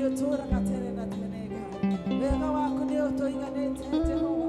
Nĩ ũtũũraga tene na tene Ngai. Wega waku nĩ ũtũiganĩte Jehova.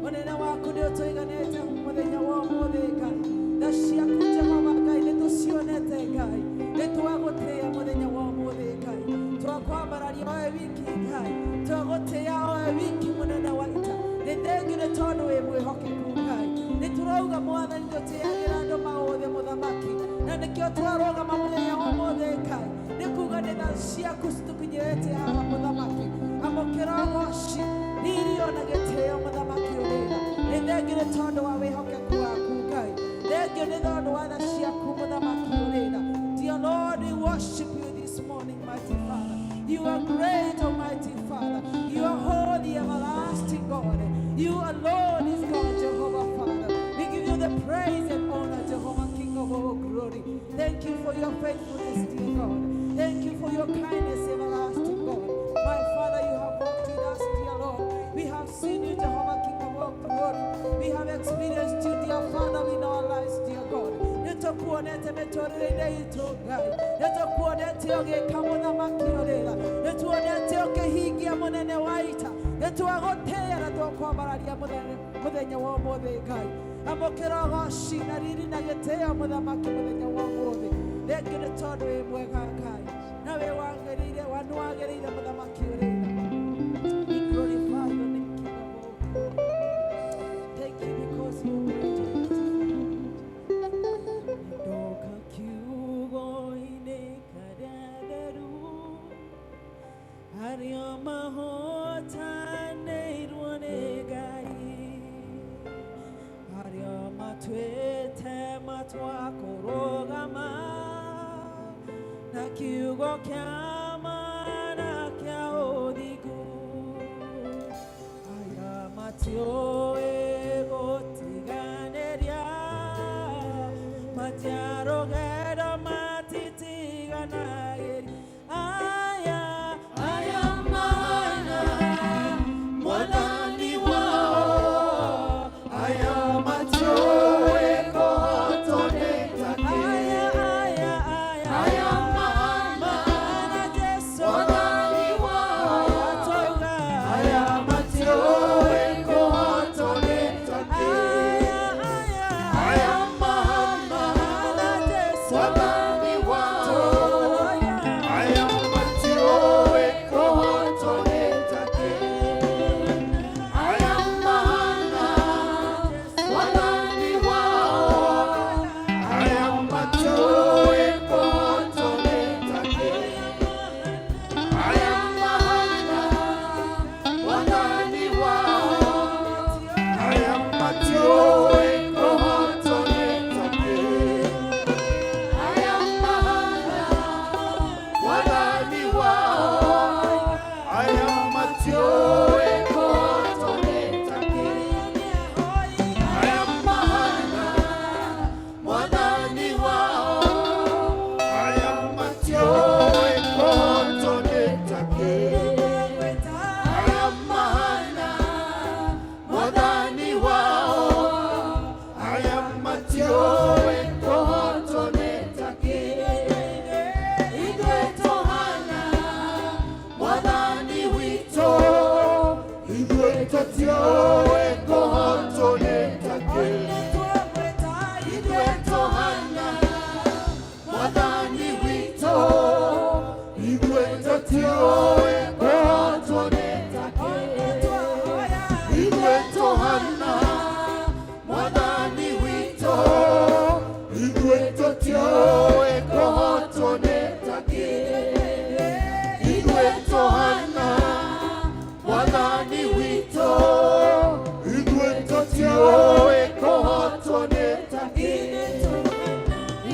Ũnene waku nĩ ũtũiganĩte mũthenya wa ũmũthĩ Ngai. Tha ciaku Jehova Ngai nĩ tũcionete Ngai. Nĩ twagũtĩĩa mũthenya wa ũmũthĩ Ngai. Twakwambararia oe wiki Ngai. Twagũtĩĩa oe wiki mũnene wa ita. Nĩ thengiũ nĩ tondũ wĩ mwĩhokeku Ngai. Nĩ tũrauga Mwathani tũtĩagĩra andũ maũthĩ mũthamaki. Na nĩkĩo twarũgama mũthenya wa ũmũthĩ Ngai. Nĩ kuga nĩ tha ciaku citũkinyĩrĩtie haha mũthamaki. Amũkĩra ũgoci, riri ona gĩtĩo mũthamaki ũrĩra. Nĩ thengiũ nĩ tondũ wa wĩhokeku waku Ngai. Thengiũ nĩ tondũ wa tha ciaku mũthamaki ũrĩra. Dear Lord, we worship you this morning, mighty Father. You are great, Almighty Father. You are holy, everlasting God. You alone is God, Jehovah Father. We give you the praise and honor, Jehovah, King of all glory. Thank you for your faithfulness, dear God. Thank you for your kindness, everlasting God. My Father, you have walked with us, dear Lord. We have seen you, Jehovah, King of all glory. We have experienced you, dear Father, in our lives, dear God. Nĩtũkuonete mĩtũrĩre-inĩ itũ Ngai. Nĩtũkuonete ũgĩka mũthamaki ũrĩra. Nĩtuonete ũkĩhingia mũnene wa ita. Nĩtwagũtĩĩa na twakwambararia mũthenya wa ũmũthĩ Ngai. Amũkĩra ũgoci na riri na gĩtĩo mũthamaki mũthenya wa ũmũthĩ. Thengiũ nĩ tondũ wĩ mwega Ngai. Na wĩ wagĩrĩire, wa nĩ wagĩrĩire mũthamaki ũrĩra. We glorify your name, King of all glory. Thank you because you are great, Almighty Father. Ndoka kiugo-inĩ karĩa theru arĩa mahotanĩirwo nĩ Ngai arĩa matuĩte matua kũrũgama na kiugo kĩa ma na kĩa ũthingu aya matiũĩ gũtiganĩria matiarũgendo matitiganagĩria aya Aya mahana mwathani wao aya matiũĩ kũhotwo nĩ takĩ aya aya aya aya mahana mahana Jesu mwathani wao aya twauga aya matiũĩ kũhotwo nĩ takĩ aya aya aya mahana mahana Jesu mwathani wao twauga aya matiũĩ kũhotwo nĩ takĩ aya mahana mwathani wao aya matiũĩ kũhotwo nĩ takĩ aya mahana mwathani wao aya matiũĩ kũhotwo nĩ takĩ aya mahana mwathani wao aya matiũĩ kũhotwo nĩ takĩ aya mahana mwathani wao aya matiũĩ kũhotwo nĩ takĩ aya mahana mwathani wao aya matiũĩ kũhotwo nĩ takĩ ithuĩ tũhana mwathani witũ ithuĩ tũtiũĩ kũhotwo nĩ takĩ ithuĩ tũhana mwathani witũ ithuĩ tũtiũĩ kũhotwo nĩ takĩ ithuĩ tũhana mwathani witũ ithuĩ tũtiũĩ kũhotwo nĩ takĩ ithuĩ tũhana mwathani witũ ithuĩ tũtiũĩ kũhotwo nĩ takĩ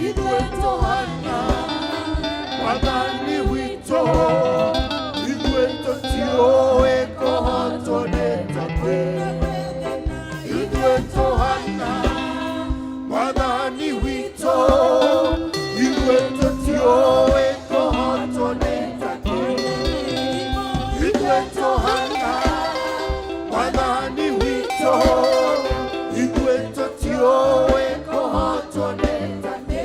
ithuĩ tũhana mwathani witũ ithuĩ tũtiũĩ kũhotwo nĩ takĩ ithuĩ tũhana mwathani witũ ithuĩ tũtiũĩ kũhotwo nĩ takĩ ithuĩ tũhana mwathani witũ ithuĩ tũtiũĩ kũhotwo nĩ takĩ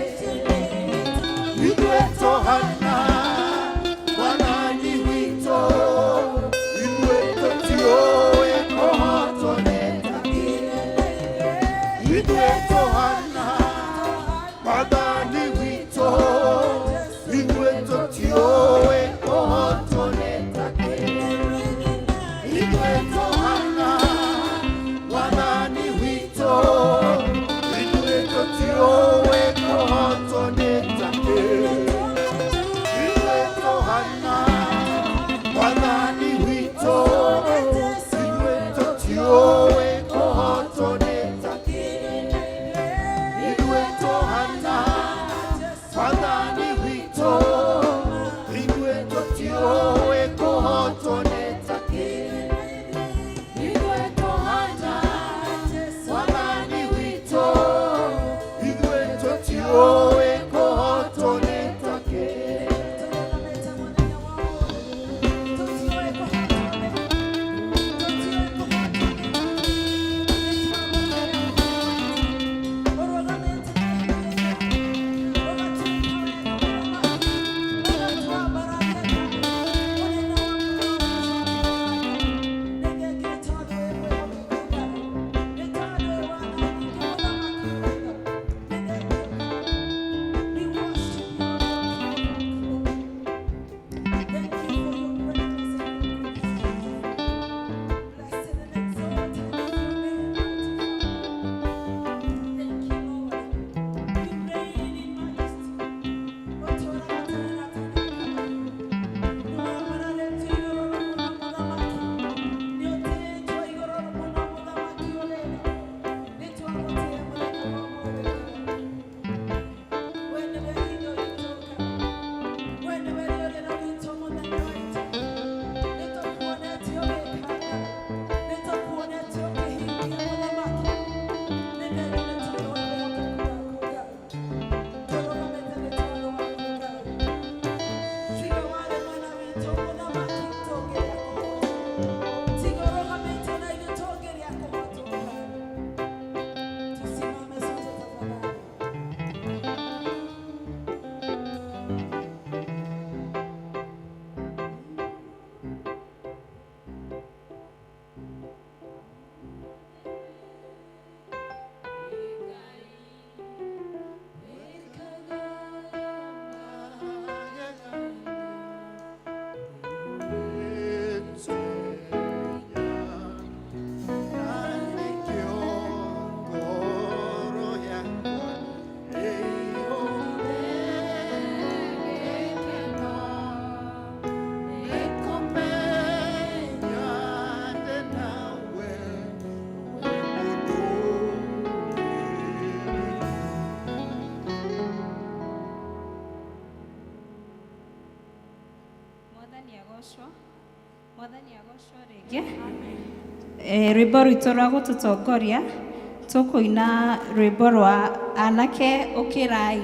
ithuĩ tũhana mwathani witũ Mwathani agocwo rĩngĩ. Rwĩmbo rwitũ rwa gũtũtongoria tũkũina rwĩmbo rwa anake ũkĩrai.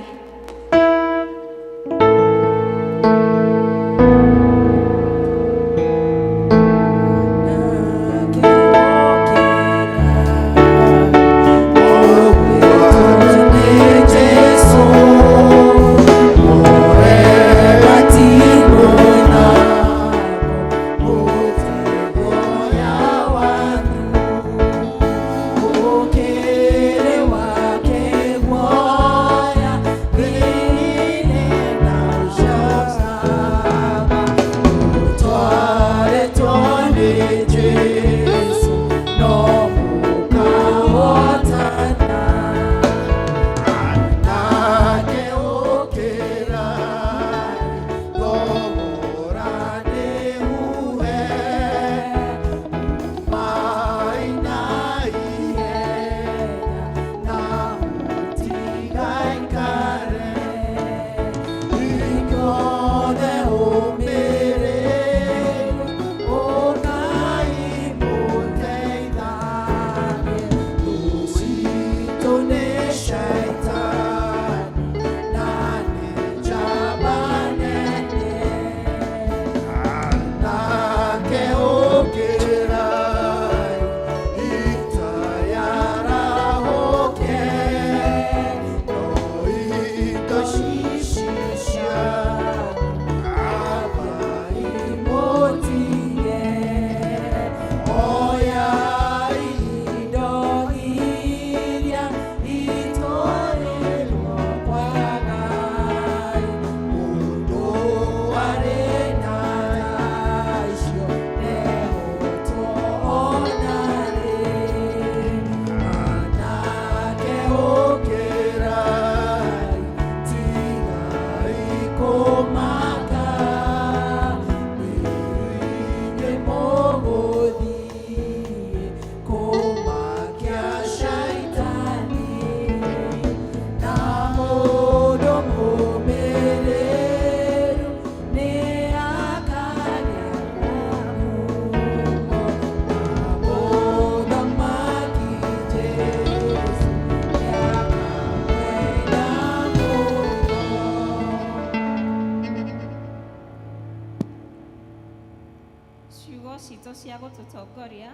Ciugo citũ cia gũtũtongoria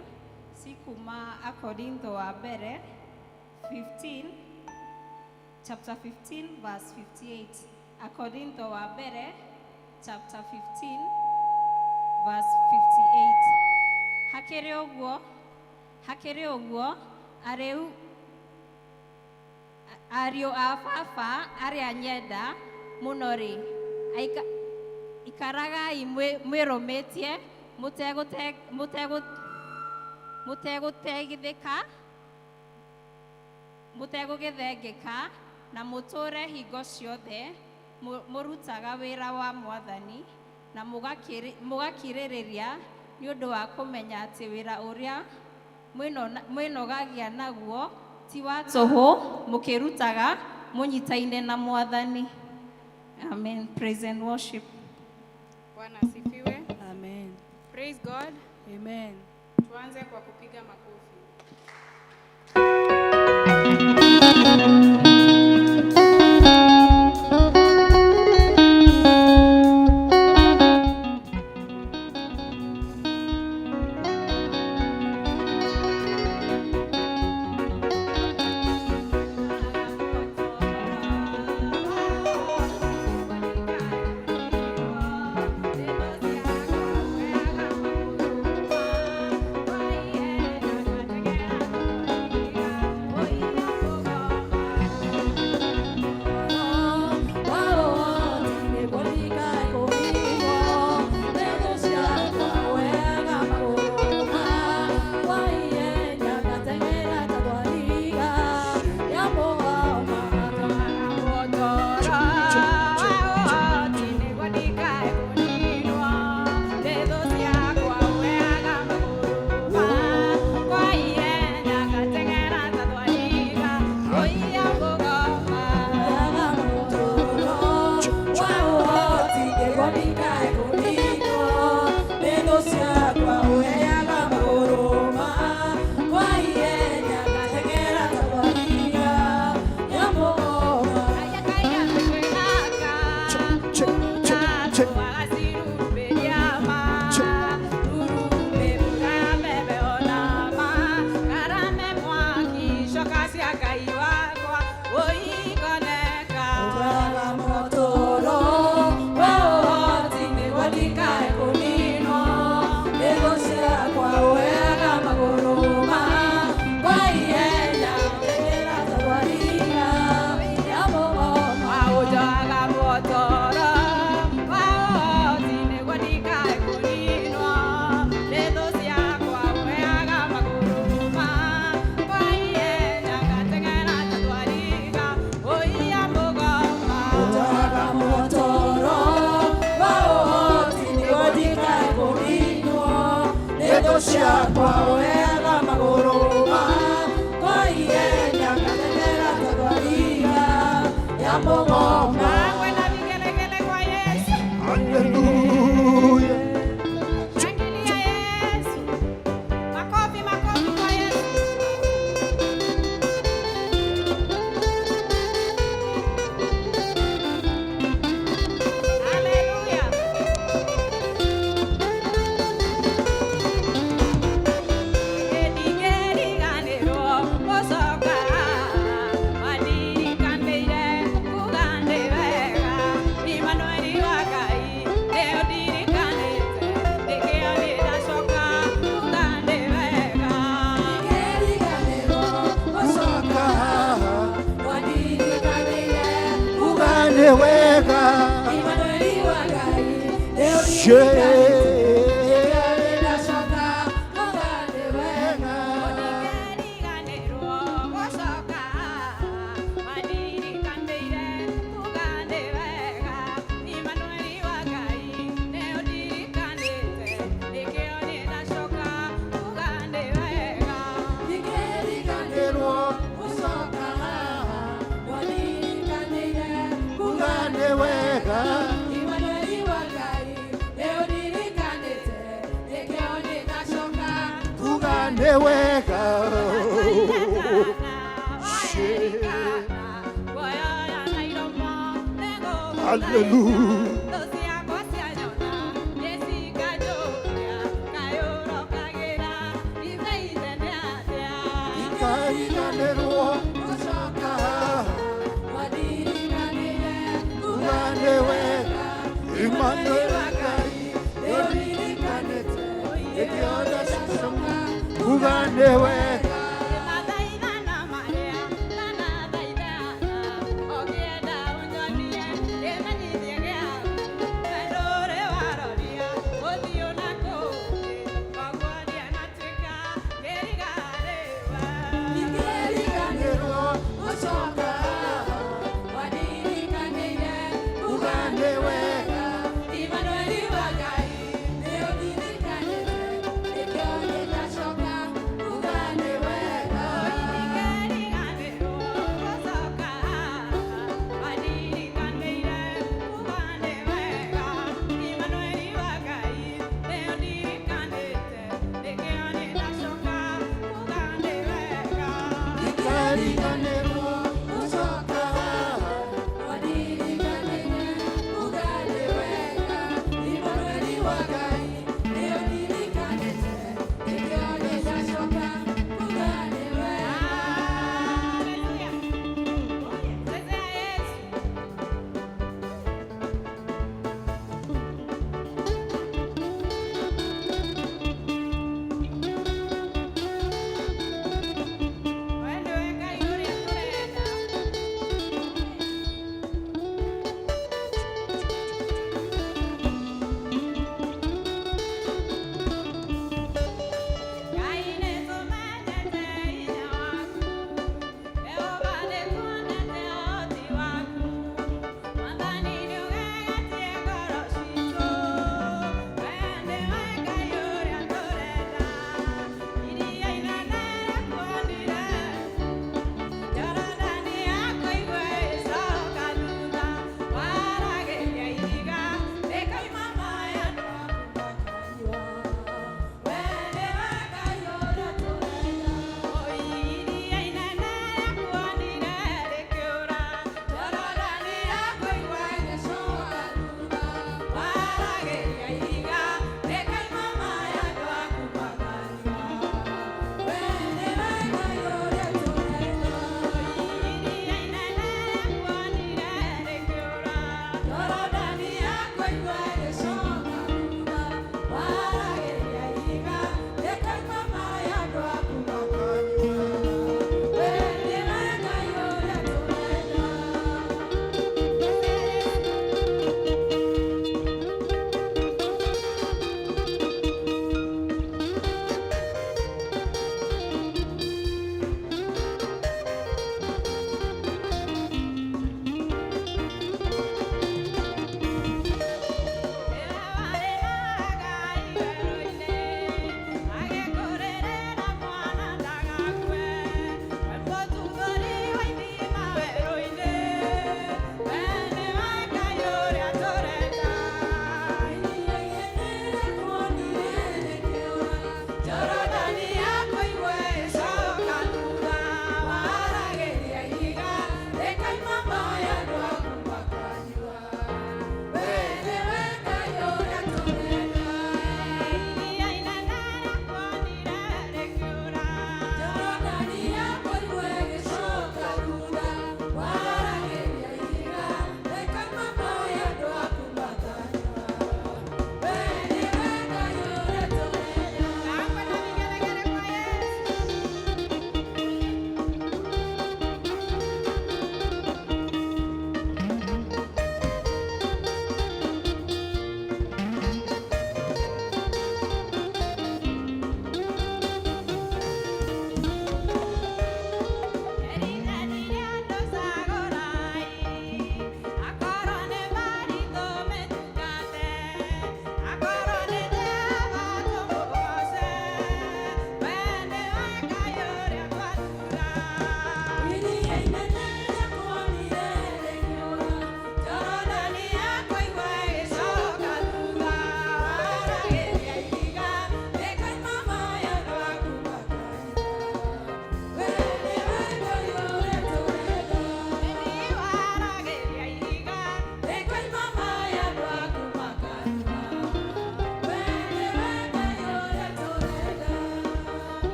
cikuma Akorintho wa mbere 15, chapter 15 verse 58. Akorintho wa mbere chapter 15 verse 58. Hakĩrĩ ũguo arĩu ariũ a baba arĩa nyenda mũno-rĩ, ikaragai mwĩrũmĩtie mũtegũtegithĩka, mũtegũgĩthengeka, na mũtũũre hingo ciothe mũrutaga wĩra wa Mwathani na mũgakirĩrĩria nĩ ũndũ wa kũmenya atĩ wĩra ũrĩa mwĩnogagia naguo ti wa tũhũ mũkĩrutaga mũnyitaine na Mwathani. Amen. Praise and worship. Bwana asifiwe. Amen. Praise God. Amen. Tuanze kwa kupiga makofi. Thank you. Ciakwa ũheaga magũrũ makwa ihenya ngateng'era ta thwariga ya mũgoma. Shangwe na vigelegele kwa Yesu. Hallelujah. Shangilia Yesu. Makofi, makofi kwa Yesu. Haleluya. Ndigeriganĩrwo gũcoka wandirikanĩire kuga ndĩ wega Imanueli wa Ngai nĩo ndirikanĩte nĩkĩo nĩndacoka kuga ndĩ wega. Ndingĩriganĩrwo gũcoka wandirikanĩire kuga Ugane wega. Imanueli wa Ngai nĩo She. ndirikanĩte nĩkĩo nĩndacoka kuga ndĩ wega. Ndingĩriganĩrwo gũcoka wandirikanĩire kuga ndĩ wega Imanueli wa Ngai nĩo ndirikanĩte nĩkĩo nĩndacoka kuga ndĩ wega. Ndingĩriganĩrwo gũcoka haha wandirikanĩire kuga Ugane wega. Imanueli wa Ngai nĩo ndirikanĩte nĩkĩo nĩndacoka Ugane wega. Hallelujah. Ndingĩriganĩrwo gũcoka wandirikanĩire kuga Ugane wega. Emmanuel wa Ngai nĩo ndirikanĩte Nĩkĩo ndacoka Ugane wega. Ndingĩriganĩrwo gũcoka wandirikanĩire kuga Ugane wega. Imanueli wa Ngai nĩo ndirikanĩte nĩkĩo nĩndacoka kuga nĩ wega. Ndingĩriganĩrwo Gũcoka wandirikanĩire kuga nĩ wega. Imanueli wa Ngai nĩo ndirikanĩte nĩkĩo nĩndacoka kuga nĩ wega. Haleluya. Chezea Yesu. We nĩwe Ngai ũrĩa.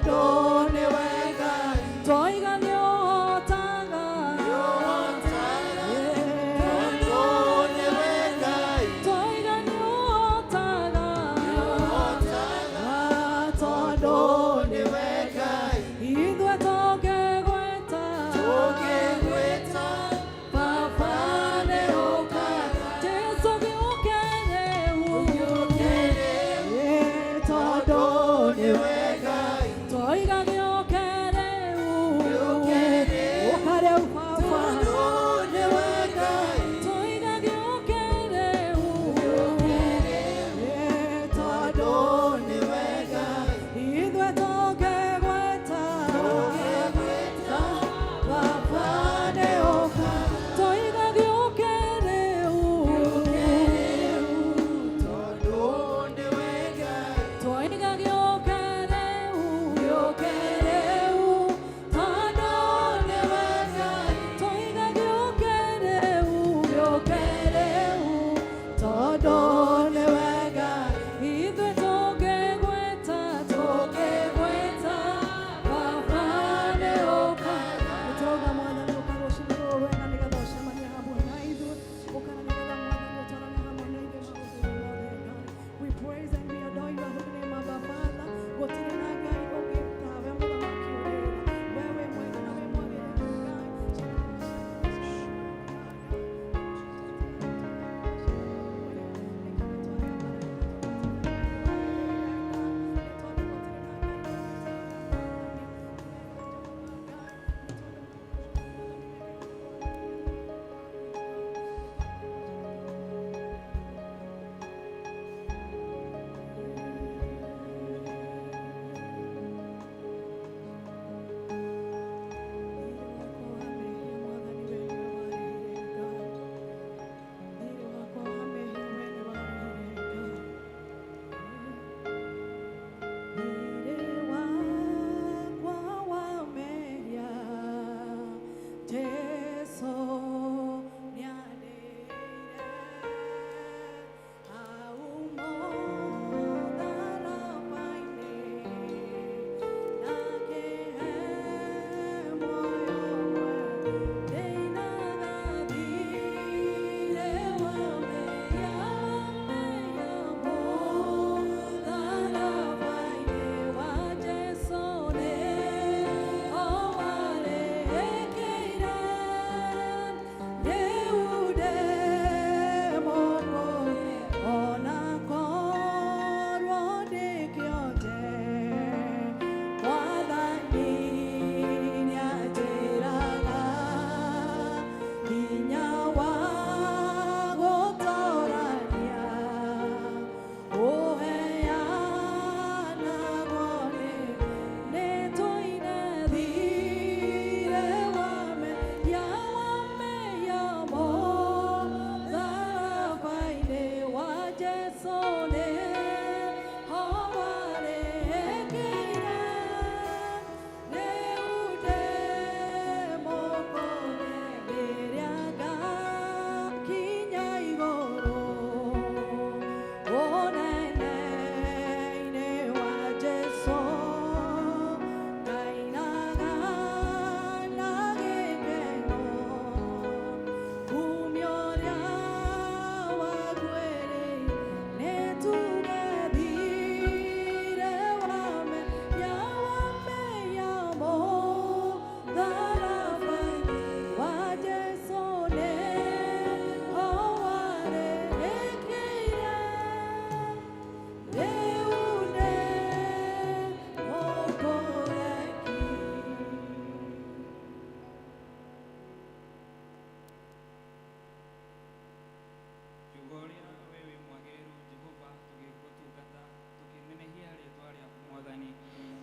Tondũ nĩwe Ngai. Twoiga nĩũhotaga. Tondũ nĩwe Ngai. Twoiga nĩũhotaga. Nĩũhotaga. Tondũ Nĩwe Ngai. ithuĩ tũngĩgwĩta. Tũngĩgwĩta. Baba nĩũkaga. Jesũ gĩũke rĩu. Gĩũke rĩu. Tondũ Nĩwe Ngai. twoiga gĩũke rĩu. Gĩũke rĩu. Ũka rĩu Baba. Tondũ nĩwe Ngai. Twoiga gĩũke rĩu. Gĩũke rĩu. Tondũ Tondũ nĩwe Ngai. ithuĩ tũngĩgwĩta. Tũngĩgwĩta. Baba nĩũkaga. Twoiga gĩũke rĩu. Gĩũke rĩu. Tondũ nĩwe Ngai. Twoiga gĩũke rĩu. Gĩũke rĩu. Tondũ nĩwe Ngai. Twoiga gĩũke rĩu. Gĩũke rĩu. Tondũ nĩwe Ngai. Ithuĩ tũngĩgwĩta, tũngĩgwĩta, Baba nĩũkaga. Nĩtũrauga Mwathani ũkarũcinĩ rũrũ wega nĩgetha ũcemanie hamwe na ithuĩ. Ũkana nĩgetha Mwathani ũtwarane hamwe na ithuĩ maũndũ-inĩ mothe Ngai. We praise and we adore your holy name, Abba Father. Gũtirĩ na Ngai ũngĩ tawe mũthamaki ũrĩ tha. We wĩ mwega na wĩ mwagĩrĩru Ngai. Kiugo ũrĩa we wĩ mwagĩrĩru Jehova tũgĩgũtungata tũkĩnenehia rĩtwa rĩaku Mwathani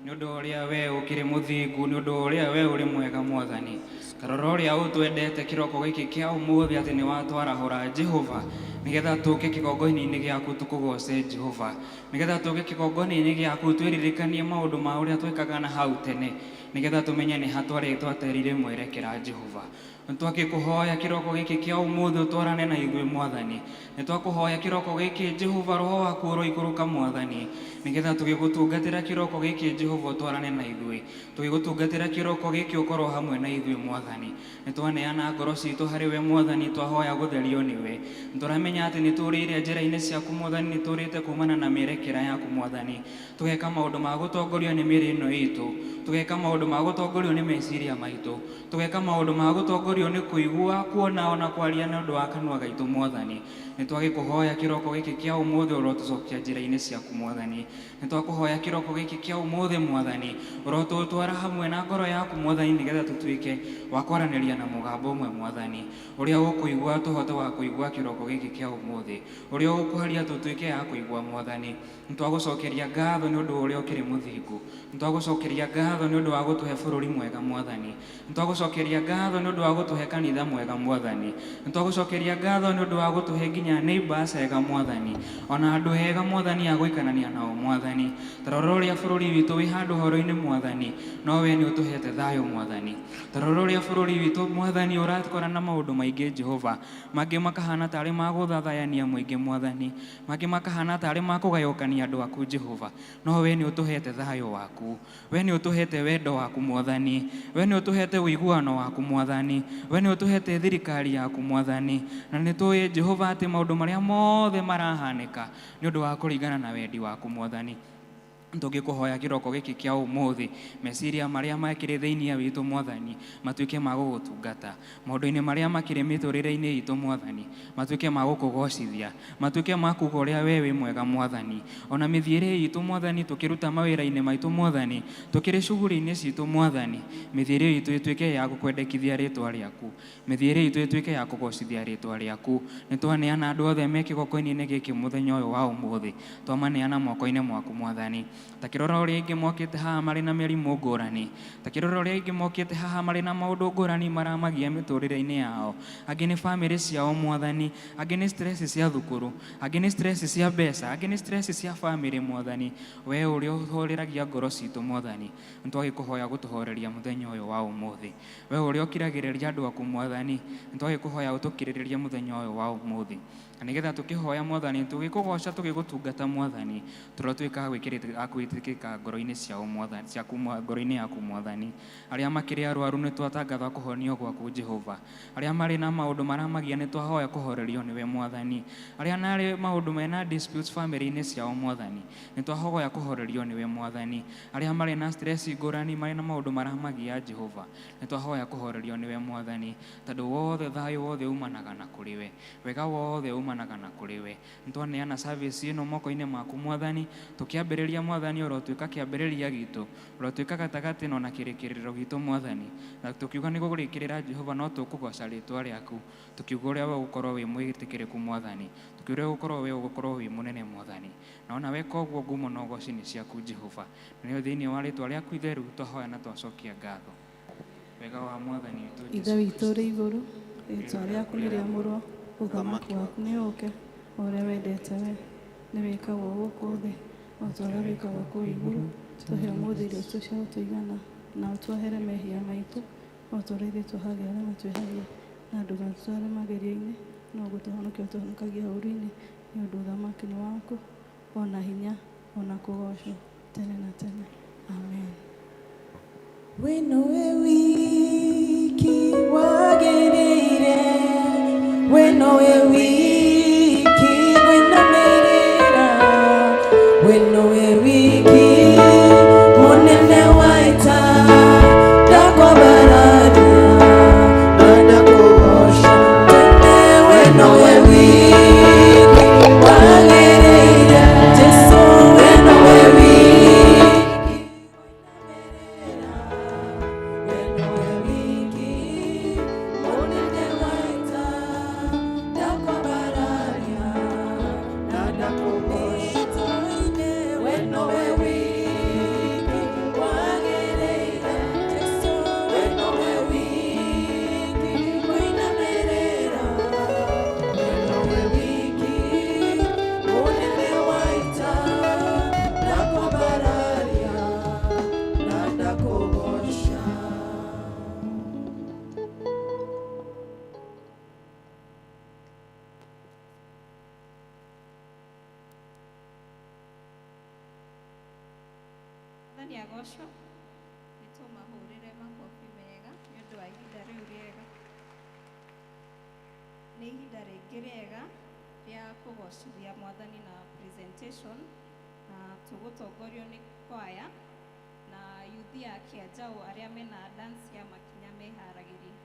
nĩ ũndũ ũrĩa we ũkĩrĩ mũthingu nĩ ũndũ ũrĩa we ũrĩ mwega Mwathani. Tarora ũrĩa ũtwendete kĩroko gĩkĩ kĩa ũmũthĩ atĩ nĩ watwarahũra Jehova nĩgetha tũke kĩgongona-inĩ gĩaku tũkũgoce Jehova, nĩgetha tũke kĩgongona-inĩ gĩaku twĩririkanie maũndũ ma ũrĩa twekaga na hau tene, nĩgetha tũmenye nĩ ha twarĩ twaterire mwerekera Jehova. Nĩtwakĩkũhoya kĩroko gĩkĩ kĩa ũmũthĩ ũtwarane na ithuĩ Mwathani. Nĩtwakũhoya kĩroko gĩkĩ Jehova roho waku ũroikũrũka Mwathani, nĩgetha tũgĩgũtungatĩra kĩroko gĩkĩ Jehova ũtwarane na ithuĩ. Tũgĩgũtungatĩra kĩroko gĩkĩ ũkorwo hamwe na ithuĩ Mwathani. Nĩtwaneana ngoro citũ harĩ we Mwathani, twahoya gũtherio nĩwe. Nĩtũramenya atĩ nĩtũrĩire njĩra-inĩ ciaku Mwathani, nĩtũrĩte kumana na mĩerekera yaku Mwathani. Tũgeka maũndũ ma gũtongorio nĩ mĩĩrĩ ĩno itũ, tũgeka maũndũ ma gũtongorio nĩ meciria maitũ, tũgeka maũndũ ma gũtongorio nĩ kũigua, kuona ona kwaria nĩ ũndũ wa kanua gaitũ Mwathani. Nĩtwagĩkũhoya kĩroko gĩkĩ kĩa ũmũthĩ ũrotũcokia njĩra-inĩ ciaku Mwathani. Nĩtwakũhoya kĩroko gĩkĩ kĩa ũmũthĩ Mwathani, ũrotũtwara hamwe na ngoro yaku Mwathani, nĩgetha tũtuĩke wa kwaranĩria na mũgambo ũmwe Mwathani. Ũrĩa ũkũigua tũhote wa kũigua kĩroko gĩkĩ kĩa ũmũthĩ, ũrĩa ũkwaria tũtuĩke a kũigua Mwathani. Nĩtwagũcokeria ngatho nĩ ũndũ wa ũrĩa ũkĩrĩ mũthingu. Nĩtwagũcokeria ngatho nĩ ũndũ wa gũtũhe bũrũri mwega Mwathani. Nĩtwagũcokeria ngatho nĩ ũndũ wa gũtũhe kanitha mwega Mwathani. Nĩtwagũcokeria ngatho nĩ ũndũ wa gũtũhe nginya neighbors ega Mwathani, ona andũ ega Mwathani a gũikarania nao Mwathani. Ta rora ũrĩa bũrũri witũ wĩ handũ horo-inĩ Mwathani, no we nĩ ũtũhete thayũ Mwathani. Ta rora ũrĩa bũrũri witũ Mwathani ũrakora na maũndũ maingĩ Jehova, mangĩ makahana tarĩ ma gũthathayania mũingĩ Mwathani, mangĩ makahana tarĩ ma kũgayũkania andũ aku Jehova, no we nĩ ũtũhete thayũ waku, we nĩ ũtũhete wendo waku Mwathani, we nĩ ũtũhete ũiguano waku Mwathani, we nĩ ũtũhete thirikari yaku Mwathani. Na nĩ tũĩ Jehova atĩ maũndũ marĩa mothe marahanĩka nĩ ũndũ wa kũringana na wendi waku Mwathani. Tũngĩkũhoya kĩroko gĩkĩ kĩa ũmũthĩ, meciria marĩa makĩrĩ thĩinĩ witũ Mwathani matuĩke ma gũgũtungata, maũndũ-inĩ marĩa makĩrĩ mĩtũrĩre-inĩ itũ Mwathani matuĩke ma gũkũgocithia, matuĩke ma kuga ũrĩa we wĩ mwega Mwathani. Ona mĩthiĩre itũ Mwathani, tũkĩruta mawĩra-inĩ maitũ Mwathani, tũkĩrĩ shughuli-inĩ citũ Mwathani, mĩthiĩre itũ ĩtuĩke ya gũkwendekithia rĩtwa rĩaku, mĩthiĩre itũ ĩtuĩke ya kũgocithia rĩtwa rĩaku. Nĩtwaneana andũ othe me kĩgoko-inĩ gĩkĩ mũthenya ũyũ wa ũmũthĩ, twamaneana moko-inĩ mwaku Mwathani. Ta kĩrora ũrĩa aingĩ mokĩte haha marĩ na mĩrimũ ngũrani, ta kĩrora ũrĩa aingĩ mokĩte haha marĩ na maũndũ ngũrani maramagia mĩtũrĩre-inĩ yao. Angĩ nĩ bamĩrĩ ciao Mwathani, angĩ nĩ stress cia thukuru, angĩ nĩ stress cia mbeca, angĩ nĩ stress cia bamĩrĩ Mwathani. We ũrĩa ũhoreragia ngoro citũ Mwathani, nĩtwagĩkũhoya gũtũhoreria mũthenya ũyũ wa ũmũthĩ. We ũrĩa ũkiragĩrĩria andũ aku Mwathani, nĩtwagĩkũhoya ũtũkirĩrĩrie mũthenya ũyũ wa ũmũthĩ. Na nĩgetha tũkĩhoya Mwathani, tũgĩkũgoca, tũgĩgũtungata Mwathani, tũrotuĩka a gwĩtĩkĩrĩka ngoro-inĩ ciao Mwathani, ciaku ngoro-inĩ yaku Mwathani. Arĩa makĩrĩ arwaru nĩtwatangatha kũhonio gwaku Jehova. Arĩa marĩ na maũndũ maramagia nĩtwahoya kũhorerio nĩwe Mwathani. Arĩa narĩ maũndũ mena disputes family-inĩ ciao Mwathani, nĩtwahoya kũhorerio nĩwe Mwathani. Arĩa marĩ na stress ngũrani, marĩ na maũndũ maramagia Jehova, nĩtwahoya kũhorerio nĩwe Mwathani, tondũ wothe thayũ wothe umanaga na kũrĩ we, wega wothe umanaga na kũrĩ we. Nĩtwaneana service ĩno moko-inĩ maku Mwathani, tũkĩambĩrĩria Mwathani ũrotuĩka kĩambĩrĩria gitũ, ũrotuĩka gatagatĩ na ona kĩrĩkĩrĩro gitũ Mwathani. Na tũkiuga nĩ gũgũrĩkĩrĩra Jehova, no tũkũgoca rĩtwa rĩaku, tũkiuga ũrĩa we ũgũkorwo wĩ mwĩtĩkĩrĩku Mwathani, tũkiuga ũrĩa ũgũkorwo we ũgũkorwo wĩ mũnene Mwathani. Na ona weka ũguo ngumo na ũgoci nĩ ciaku Jehova. Na nĩyo thĩinĩ wa rĩtwa rĩaku itheru twahoya na twacokia ngatho. Wega wa Mwathani witũ Ithe Jesũ witũ Kristo. ũrĩ igũrũ, rĩĩtwa rĩaku nĩ rĩamũrwo, ũthamaki waku nĩ ũũke, o ũrĩa wendete we nĩ wĩkagwo gũkũ thĩ o ta ũrĩa wĩkagwo kũu igũrũ. Tũhe ũmũthĩ irio citũ cia gũtũigana, na ũtuohere mehia maitũ o ta ũrĩa ithuĩ tuohagĩra arĩa matwĩhagia, na ndũgatũtware magerio-inĩ, no gũtũhonokia ũtũhonokagia ũũru-inĩ, nĩ ũndũ ũthamaki nĩ waku, ona hinya, ona kũgoocwo tene na tene. Amen. We nowe wiki wagĩrĩire, we nowe wiki ngũinamĩrĩra, we nowe wiki mũnene wa ita, ndakwambararia na ndakũgoca tene, we nowe wiki wagĩrĩire, Jesũ we nowe wiki ngũinamĩrĩra. We nowe wiki mũnene wa ita, ndakwambararia. Kĩagoco. Nĩ tũmahũrĩre makobi mega nĩ ũndũ wa ihinda rĩu rĩega. Nĩ ihinda rĩngĩ rĩega rĩa kũgocithia Mwathani na presentation, na tũgũtongorio nĩ kwaya na yuthi ya Kĩanjaũ arĩa mena dance ya makinya meharagĩrie.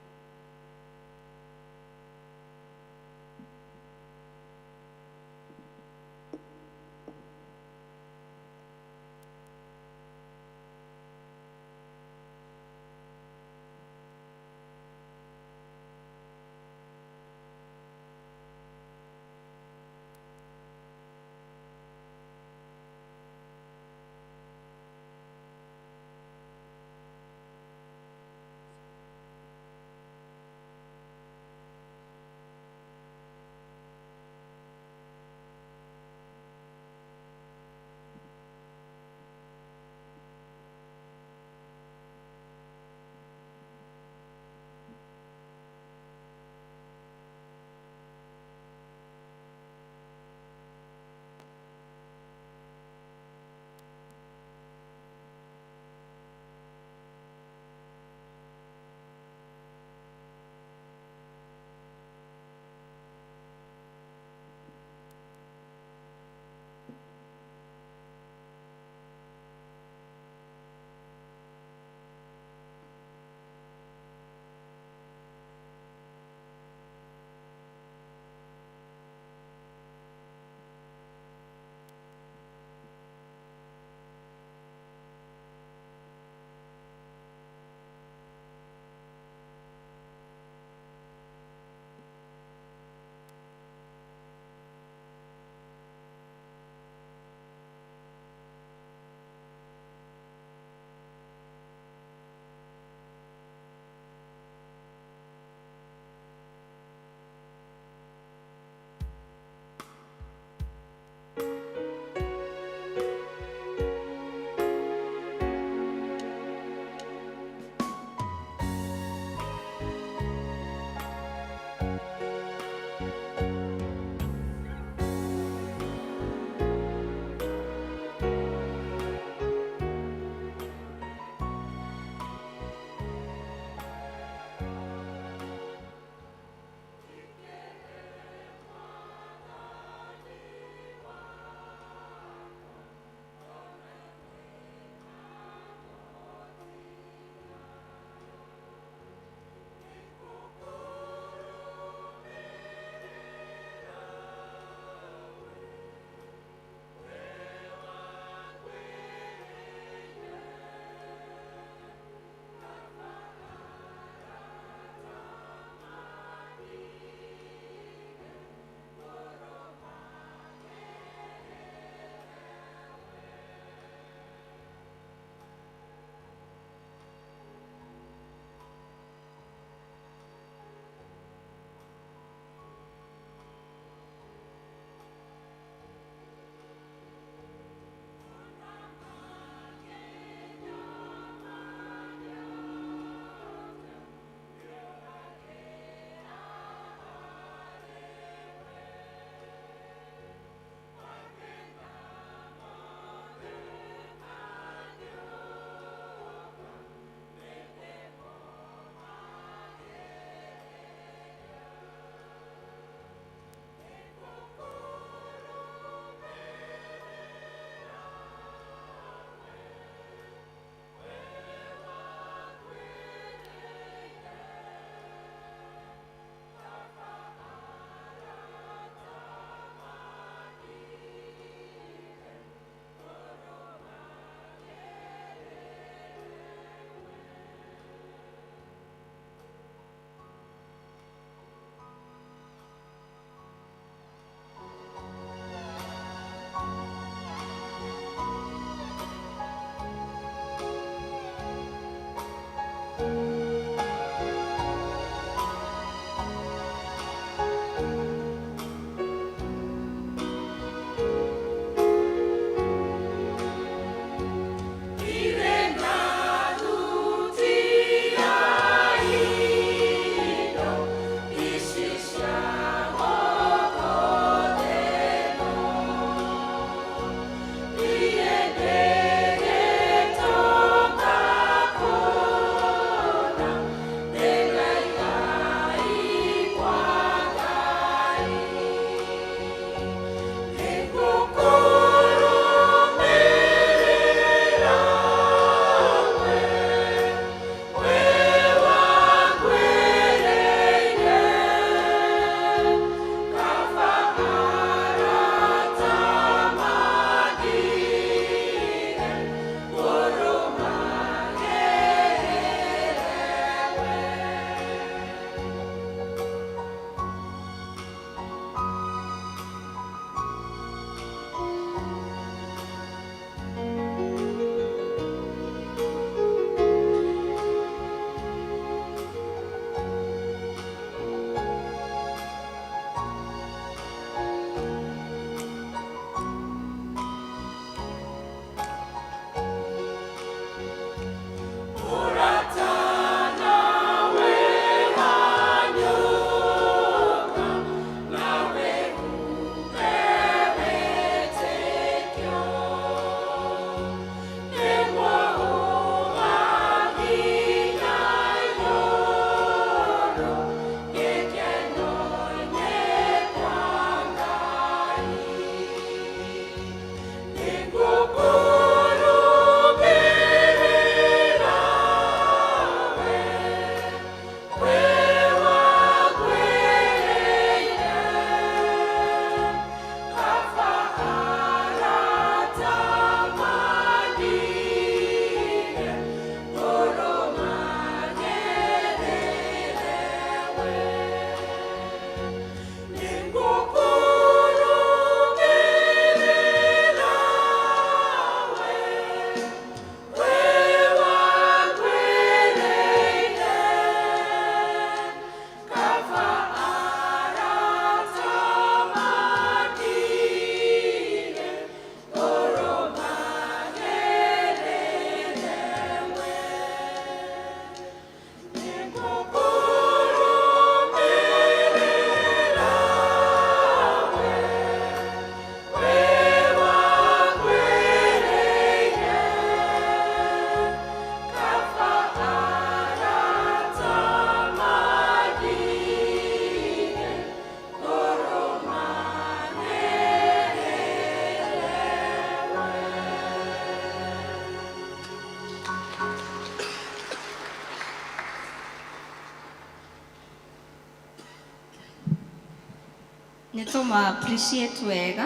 Nĩ tũma appreciate wega.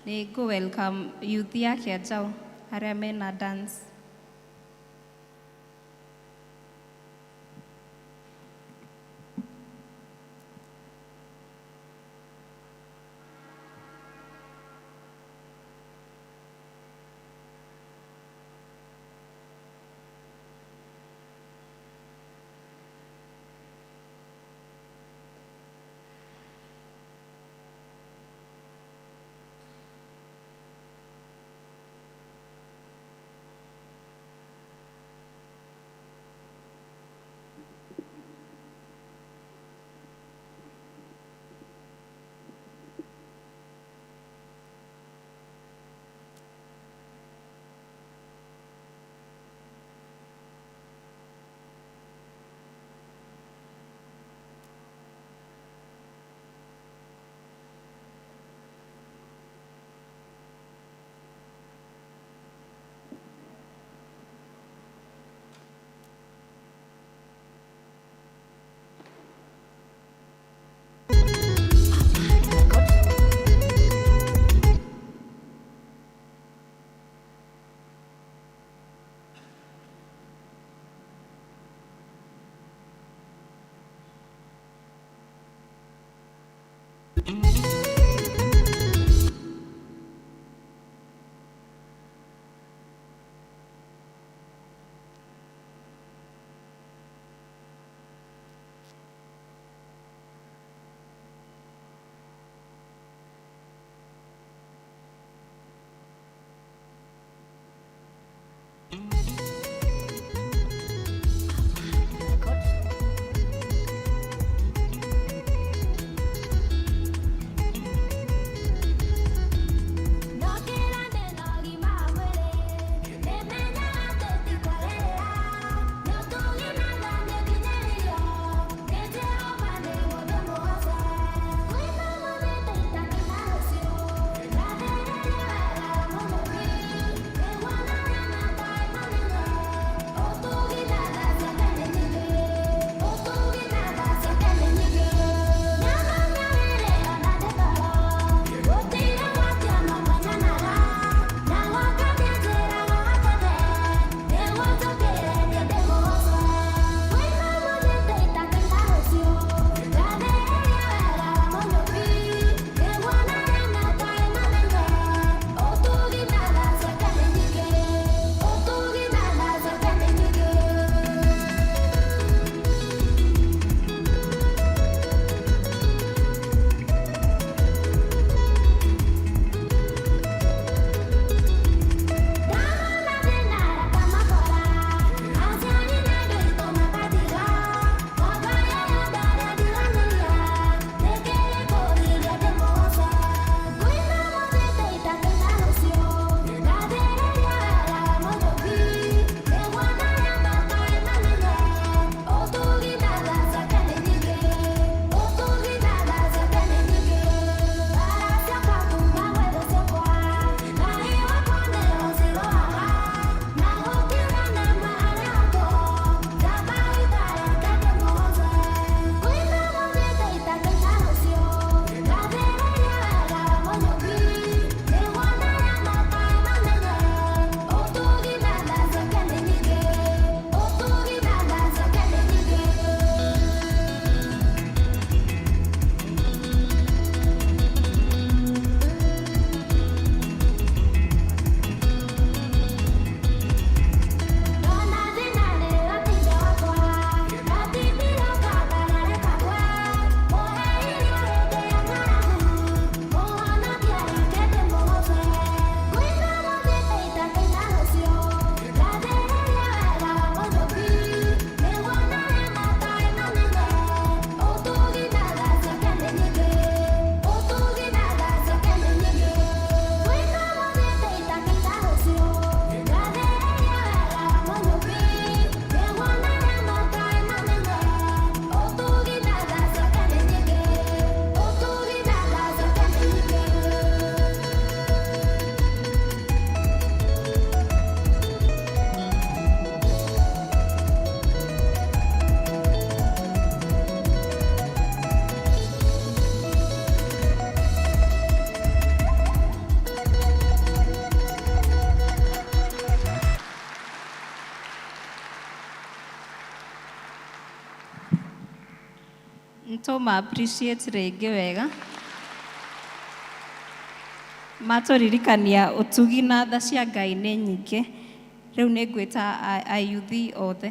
Nĩ ngũ welcome youth ya Kĩanjaũ arĩa mena dance. Nĩ tũma appreciate rĩngĩ wega. Matũririkania ũtugi na tha cia Ngai nĩ nyingĩ. Rĩu nĩ ngwĩta ayuthi othe.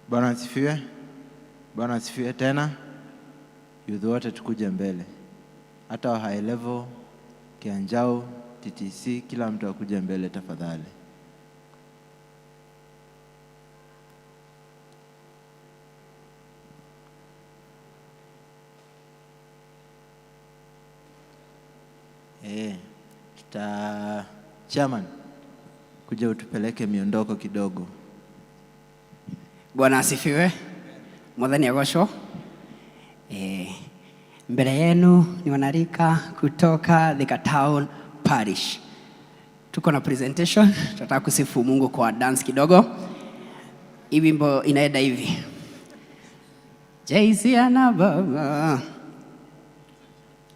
Bwana asifiwe. Bwana asifiwe tena. Youth wote tukuje mbele, hata wa high level, Kianjau, TTC, kila mtu akuje mbele tafadhali. Tuta chairman kuja utupeleke miondoko kidogo. Bwana asifiwe. Mwathani agocwo. Mbele yenu ni wanarika kutoka Thika Town Parish. Tuko na presentation, tunataka kusifu Mungu kwa dance kidogo. Hii wimbo inaenda hivi. JC ana baba.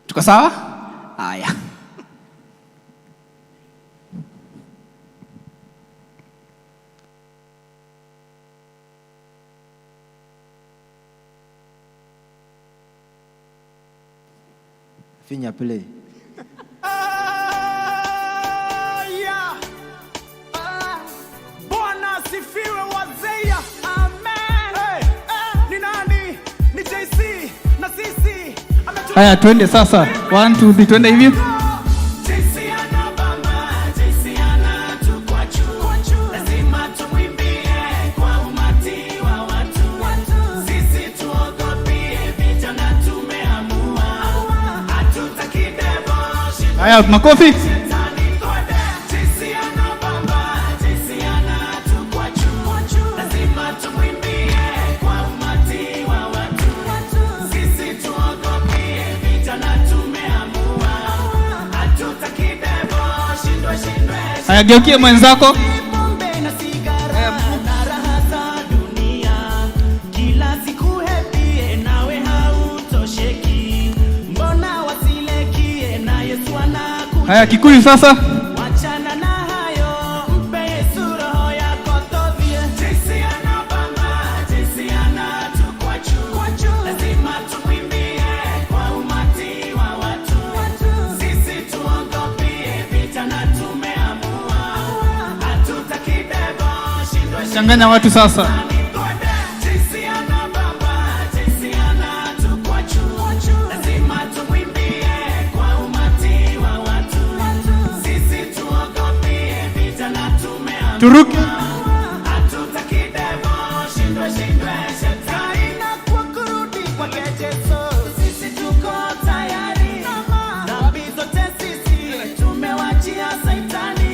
Tuko sawa? Haya. Finya play. Yeah. Bwana asifiwe wazee. Amen. Hey, ni nani? Ni JC na sisi. Haya, twende sasa. 1 2 3, twende hivi. JC anabamba, JC anatukwa juu. Lazima tumwimbie kwa umati wa watu. Sisi tuogopie vijana tumeamua. Hatutaki devo, shida Haya, makofi. shetani twende. JC anabamba, JC anatukwa juu. Lazima tumwimbie kwa umati wa watu. Sisi tuogopie vijana tumeamua. Hatutaki devo, shindwe shindwe. Haya, geukie mwenzako. Pombe na sigara na raha za dunia, kila siku happy nawe hautosheki. Mbona wasilekie na Yesu anakuja? Haya, Kikuyu sasa. Wachana na hayo, mpe Yesu roho yako tovie. JC anabamba, JC anatukwa juu. Lazima tumwimbie kwa umati wa watu. Sisi tuogopie vijana tumeamua. Hatutaki devo, shindwe shindwe. Changanya watu sasa. JC anabamba, JC anatukwa juu. Lazima tumwimbie kwa umati wa watu. Sisi tuogopie vijana tumeamua. Turuki. Hatutaki devo, shindwe shindwe shetani. Na kwa kurudi kwake Yesu, sisi tuko tayari. Dhambi zote sisi tumewachia Saitani.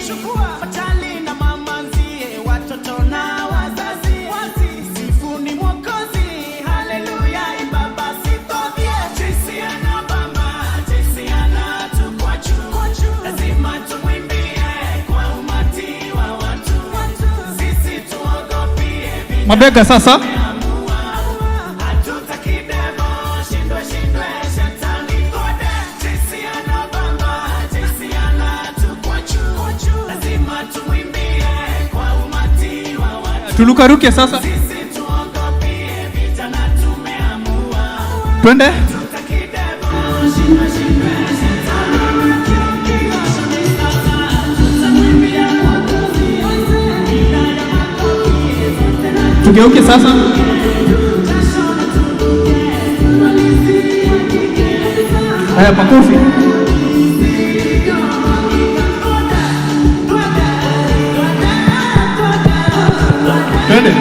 Machali na mamanzie, watoto na wazazi. Sifu ni Mwokozi, haleluya, imba basi tovie. JC anabamba, JC anatukwa juu. Lazima tumwimbie kwa umati wa watu. Sisi tuogopie vijana Mabega sasa. hatutaki devo, shindwe shindwe shetani twende. JC anabamba, JC anatukwa juu. Lazima tumwimbie kwa umati wa watu. Tulukaruke sasa. Sisi tuogopie vijana tumeamua. Twende. Hatutaki devo, shindwe shindwe shetani. Tugeuke sasa. Haya, makofi. Twende.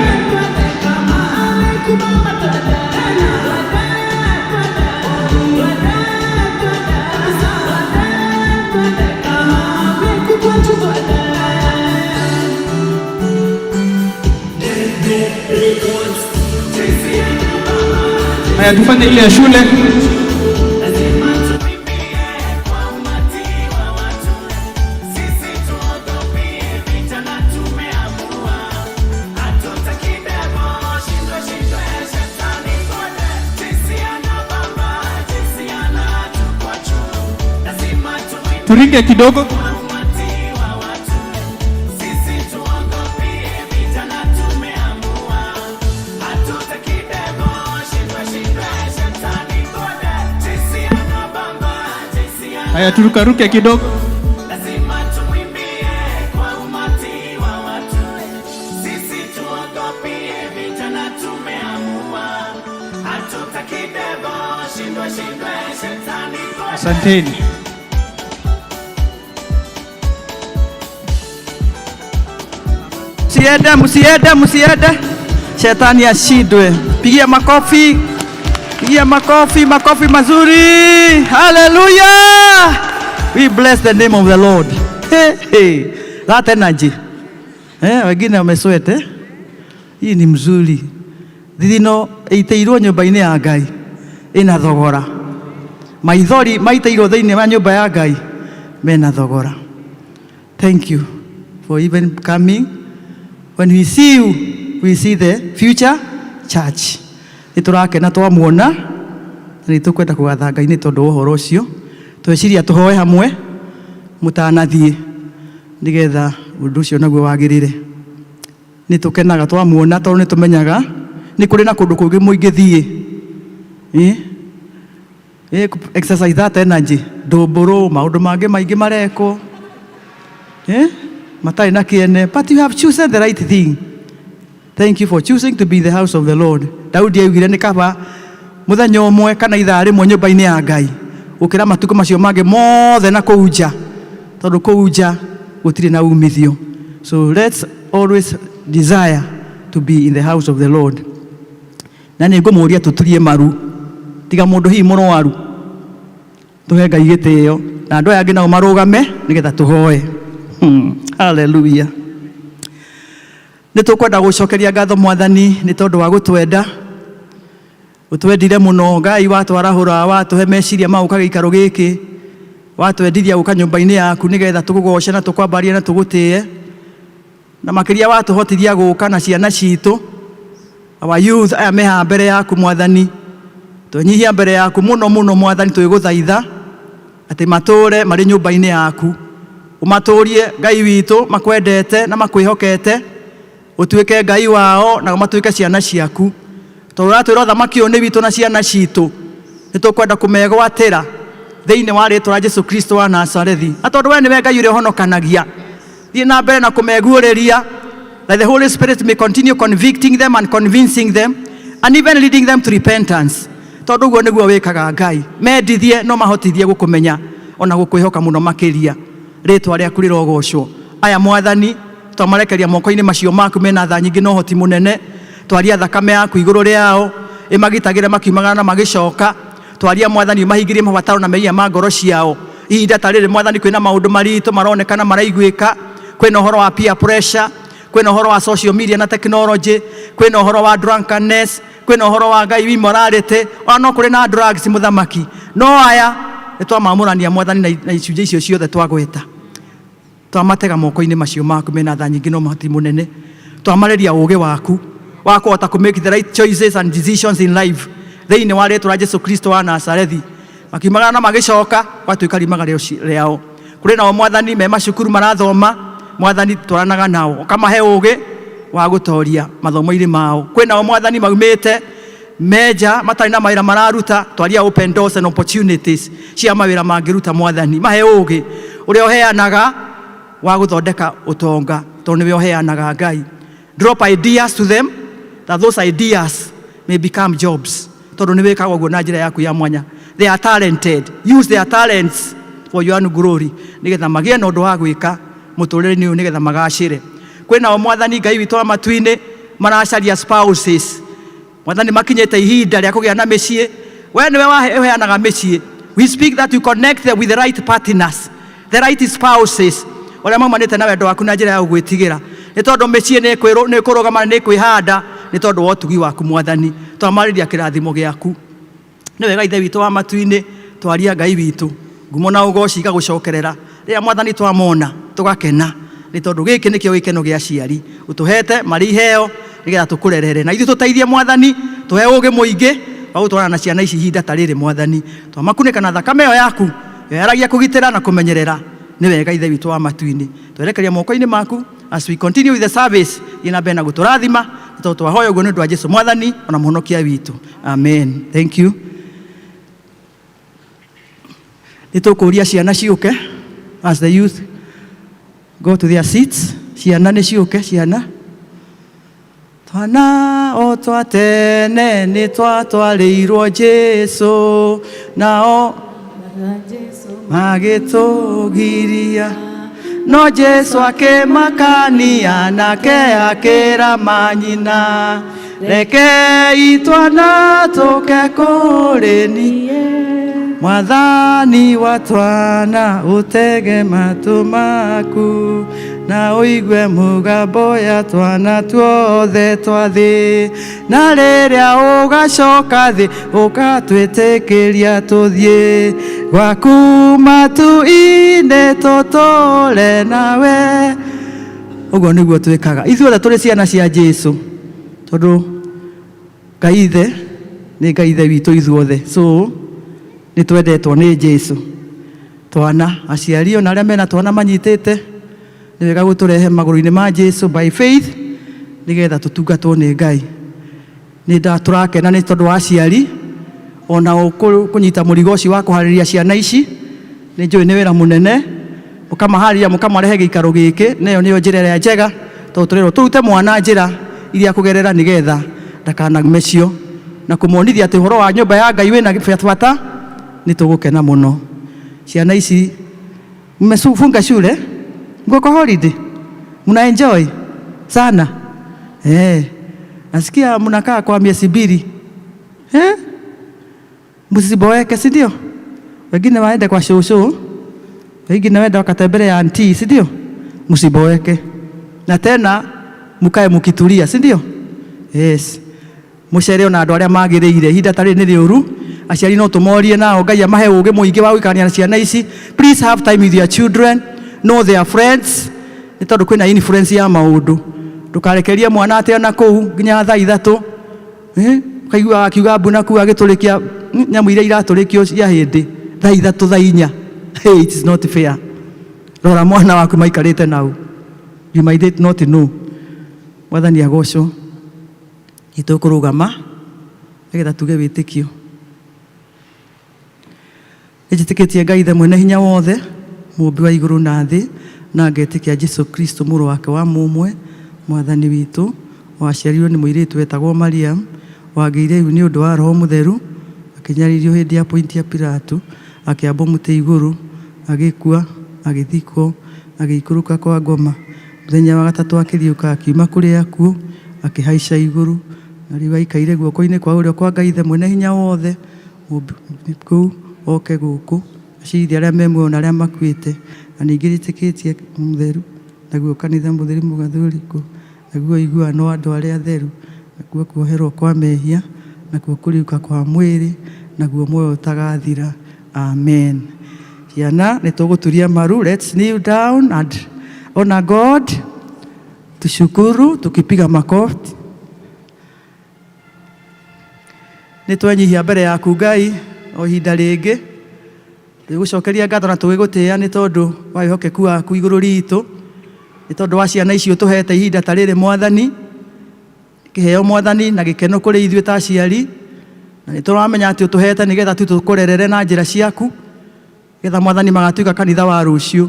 Haya, tufanye ile ya shule. Lazima tumwimbie kwa umati wa watu. Sisi tuogopie vijana tumeamua. Hatutaki devo, shindwe shindwe shetani twende. JC anabamba, JC anatukwa juu. Lazima Turinge kidogo. Haya, turukaruke kidogo. Lazima tumwimbie kwa umati wa watu, sisi tuogopie vijana, tumeamua hatutaki debo, shindwe shindwe, shetani gode. Asanteni. Msiende, msiende, msiende. Shetani ashindwe. Pigia makofi, pigia makofi, makofi mazuri. Hallelujah! We bless the name of the Lord. Hey, hey. That energy. Eh, wengine wamesweat eh? Hii ni mzuri. Thithino ĩitĩirwo nyũmba-inĩ ya Ngai ĩna thogora. Maithori maitĩirwo thĩinĩ wa nyũmba ya Ngai mena thogora. Thank you for even coming. When we see you, we see the future church. Nĩ tũrakena twamuona na nĩ tũkwenda kũgatha Ngai nĩ tondũ wa ũhoro ũcio. Tweciria tũhoe hamwe mũtanathiĩ nĩgetha ũndũ ũcio naguo wagĩrĩre. Nĩ tũkenaga twamuona tondũ nĩ tũmenyaga nĩ kũrĩ na kũndũ kũngĩ mũingĩthiĩ. Eh? Eh, exercise that energy. Ndũmbũrũ, maũndũ mangĩ maingĩ marekwo. Eh? Matarĩ na kĩene, but you have chosen the right thing. Thank you for choosing to be in the house of the Lord. Daudi augire nĩ kaba mũthenya ũmwe kana ithaa rĩmwe nyũmba-inĩ ya Ngai gũkĩra matukũ macio mangĩ mothe na kũu nja, tondũ kũu nja gũtirĩ na umithio. So let's always desire to be in the house of the Lord. Na nĩ ngũmũria tũturie maru, tiga mũndũ hihi mũrwaru, tũhe Ngai gĩtĩo na andũ aya angĩ nao marũgame nĩgetha tũhoe. Hallelujah. Nĩ tũkwenda gũcokeria ngatho Mwathani nĩ tondũ wa gũtwenda. Ũtwendire mũno Ngai, watwarahũra, watũhe meciria ma gũka gĩikaro gĩkĩ, watwendithia gũka nyũmba-inĩ yaku nĩgetha tũkũgoce na tũkwambarie na tũgũtĩe, na makĩria watũhotithia gũka na ciana citũ, our youth aya me haha mbere yaku Mwathani. Twenyihia mbere yaku mũno mũno Mwathani, twĩgũthaitha atĩ matũre marĩ nyũmba-inĩ yaku, ũmatũrie Ngai witũ makwendete na makwĩhokete, ũtuĩke Ngai wao na matuĩke ciana ciaku, tondũ ũratwĩra ũthamaki ũyũ nĩ witũ na ciana citũ. Nĩ tũkwenda kũmegwatĩra thĩinĩ wa rĩtwa rĩa Jesu Kristo wa Nazarethi, na tondũ we nĩwe Ngai ũrĩa ũhonokanagia, thiĩ na mbere na kũmeguũrĩria, that the Holy Spirit may continue convicting them and convincing them and even leading them to repentance, tondũ ũguo nĩguo wĩkaga Ngai. Mendithie no mahotithie gũkũmenya ona gũkwĩhoka mũno makĩria. Rĩtwa rĩaku rĩrogocwo. Aya Mwathani, twamarekeria moko-inĩ macio maku mena tha nyingĩ na ũhoti mũnene. Twaria thakame yaku igũrũ rĩao, ĩmagitagĩre makiumagara na magĩcoka. Twaria Mwathani, ũmahingĩrie mabataro na mehia ma ngoro ciao. Ihinda ta rĩrĩ Mwathani, kwĩna maũndũ maritũ maronekana maraiguĩka, kwĩna ũhoro wa peer pressure, kwĩna ũhoro wa social media na technology, kwĩna ũhoro wa drunkenness, kwĩna ũhoro wa Ngai immorality, ona no kũrĩ na drugs mũthamaki. No aya nĩ twamamũrania Mwathani na icunjĩ icio ciothe twagweta, twamatega moko-inĩ macio maku mena tha nyingĩ na ũhoti mũnene. Twamarĩria ũũgĩ waku wa kũhota kũ make the right choices and decisions in life thĩinĩ wa rĩtwa rĩa Jesu Kristo wa Nazarethi. Makiumagara na magĩcoka gwatuĩka riumaga rĩao. Kũrĩ nao Mwathani me macukuru marathoma, Mwathani twaranaga nao ũkamahe ũũgĩ wa gũtoria mathomo-inĩ mao. Kwĩ nao Mwathani maumĩte menja matarĩ na mawĩra mararuta, twaria open doors and opportunities cia mawĩra mangĩruta Mwathani. Mahe ũũgĩ ũrĩa ũheanaga wa gũthondeka ũtonga, tondũ nĩwe ũheanaga Ngai. Drop ideas to them that those ideas may become jobs, tondũ nĩ wĩkaga ũguo na njĩra yaku ya mwanya. They are talented, use their talents for your own glory, nĩgetha magĩe na ũndũ wa gwĩka mũtũrĩre-inĩ ũyũ, nĩgetha magacĩre. Kwĩ nao Mwathani Ngai witũ wa matu-inĩ maracaria spouses. Mwathani, makinyĩte ihinda rĩa kũgĩa na mĩciĩ, we nĩwe ũheanaga mĩciĩ. We speak that you connect them with the right partners, the right spouses, ũrĩa maumanĩte na wendo waku na njĩra ya gũgwĩtigĩra, nĩ tondũ mĩciĩ nĩ ĩkũrũgama, nĩ ĩkwĩhanda nĩ tondũ wa ũtugi waku Mwathani. Twamarĩria kĩrathimo gĩaku. Nĩ wega Ithe witũ wa matu-inĩ, twaria Ngai witũ ngumo na ũgoci igagũcokerera. Rĩrĩa Mwathani twamona tũgakena, nĩ tondũ gĩkĩ nĩkĩo gĩkeno gĩa aciari ũtũhete marĩ iheo nĩgetha tũkũrerere, na ithuĩ tũteithie Mwathani, tũhe ũũgĩ mũingĩ wa gũtwarana na ciana ici ihinda ta rĩrĩ Mwathani. Twamakunĩka na thakame ĩyo yaku Yaragia kũgitĩra na kũmenyerera. Nĩ wega Ithe witũ wa matu-inĩ. Twerekeria moko-inĩ maku as we continue with the service. Thiĩ na mbere na gũtũrathima nĩ tondũ twahoya ũguo nĩ ũndũ wa Jesu Mwathani ona Mũhonokia witũ. Amen. Thank you. Nĩ tũkũria ciana ciũke as the youth go to their seats. Ciana nĩ ciũke, ciana. Twana o twa tene nĩ twatwarĩirwo Jesu, nao magĩtũgiria. No Jesu akĩmakania nake akĩra manyina, rekei twana tũke kũrĩ niĩ. Mwathani wa twana ũtege matũ maku na ũigue mũgambo ya twana tuothe twa thĩ, na rĩrĩa ũgacoka thĩ ũgatwĩtĩkĩria tũthiĩ gwaku matu-inĩ tũtũre nawe. Ũguo nĩguo twĩkaga ithuothe tũrĩ ciana cia Jesu, tondũ Ngai Ithe nĩ Ngai Ithe witũ ithuothe, so nĩ twendetwo nĩ Jesu. Twana aciari ona arĩa mena twana manyitĩte nĩ wega gũtũrehe magũrũ-inĩ ma Jesu by faith nĩgetha tũtungatwo nĩ Ngai. Nĩ tũrakena nĩ tondũ wa aciari ona kũnyita mũrigo ũcio wa kũharĩria ciana ici, nĩ njũĩ nĩ wĩra mũnene, mũkamaharĩria mũkamarehe gĩikaro gĩkĩ, nayo nĩyo njĩra ĩrĩa njega, tondũ tũrerwo tũrute mwana njĩra iria kũgerera nĩgetha ndakanagume cio, na kũmonithia atĩ ũhoro wa nyũmba ya Ngai wĩna bata, nĩ tũgũkena mũno. Ciana ici mmefunga shule, mko kwa holiday, mna enjoy sana. Nasikia mnakaa kwa miezi 2. Msiboeke, si ndio? Wengine waende kwa shosho, wengine waende wakatembelea auntie, si ndio? Msiboeke. Na tena mukae mukitulia, si ndio? Yes. Mucere ona andu aria magiriire ihinda ta rĩrĩ nĩ rĩũru, aciari no tũmorie nao Ngai amahe ũũgĩ mũingĩ wa gũikarania na ciana ici. Please have time with your children, know their friends, nĩ tondũ kwĩna influence ya maũndũ. Ndũkarekerie mwana atĩ ona kũu nginya thaa 3, ũkaigua akiuga mbu na kũu agĩtũrĩkia nyamũ iria iratũrĩkio cia hĩndĩ thaa 3 thaa 4. Hey, it is not fair. Rora mwana waku maikarĩte nau, you might not know. Mwathani agocwo. Nĩ tũkũrũgama nĩgetha tuge wĩtĩkio. Nĩnjĩtĩkĩtie Ngai Ithe mwene hinya wothe, mũũmbi wa igũrũ na thĩ, na ngetĩkia Jesu Kristo mũrũ wake wa mũmwe, Mwathani witũ, waciarirwo nĩ mũirĩtu wetagwo Mariam, wagĩire ihu nĩ ũndũ wa Roho Mũtheru, akĩnyaririo hĩndĩ ya Pontio Pilato, akĩambwo mũtĩ igũrũ, agĩkua, agĩthikwo, agĩikũrũka kwa ngoma. Mũthenya wa gatatũ akĩriũka akiuma kũrĩ akuũ, akĩhaica igũrũ, na rĩu aikaire guoko-inĩ kwa ũrĩo kwa Ngai Ithe mwene hinya wothe, kũu oke gũkũ acirithie arĩa me muoyo na arĩa makuĩte. Na ningĩ nĩtĩkĩtie mũtheru, naguo kanitha mũtheru mũgathũrĩkwo, naguo ũiguano wa andũ arĩa atheru, nakuo kuoherwo kwa mehia, nakuo kũriũka kwa mwĩrĩ, naguo muoyo ũtagathira. Amen. Ciana nĩ tũgũturia maru, let's kneel down and honor God. Tushukuru tukipiga makofi. Nĩ twenyihia mbere yaku Ngai o ihinda rĩngĩ, tũgĩgũcokeria ngatho na tũgĩgũtĩĩa nĩ tondũ wa wĩhokeku waku igũrũ ritũ, nĩ tondũ wa ciana icio ũtũhete ihinda ta rĩrĩ Mwathani, kĩheo Mwathani na gĩkeno kũrĩ ithuĩ ta aciari, na nĩ tũramenya atĩ ũtũhete nĩgetha tu tũkũrerere na njĩra ciaku, nĩgetha Mwathani magatuĩka kanitha wa rũciũ.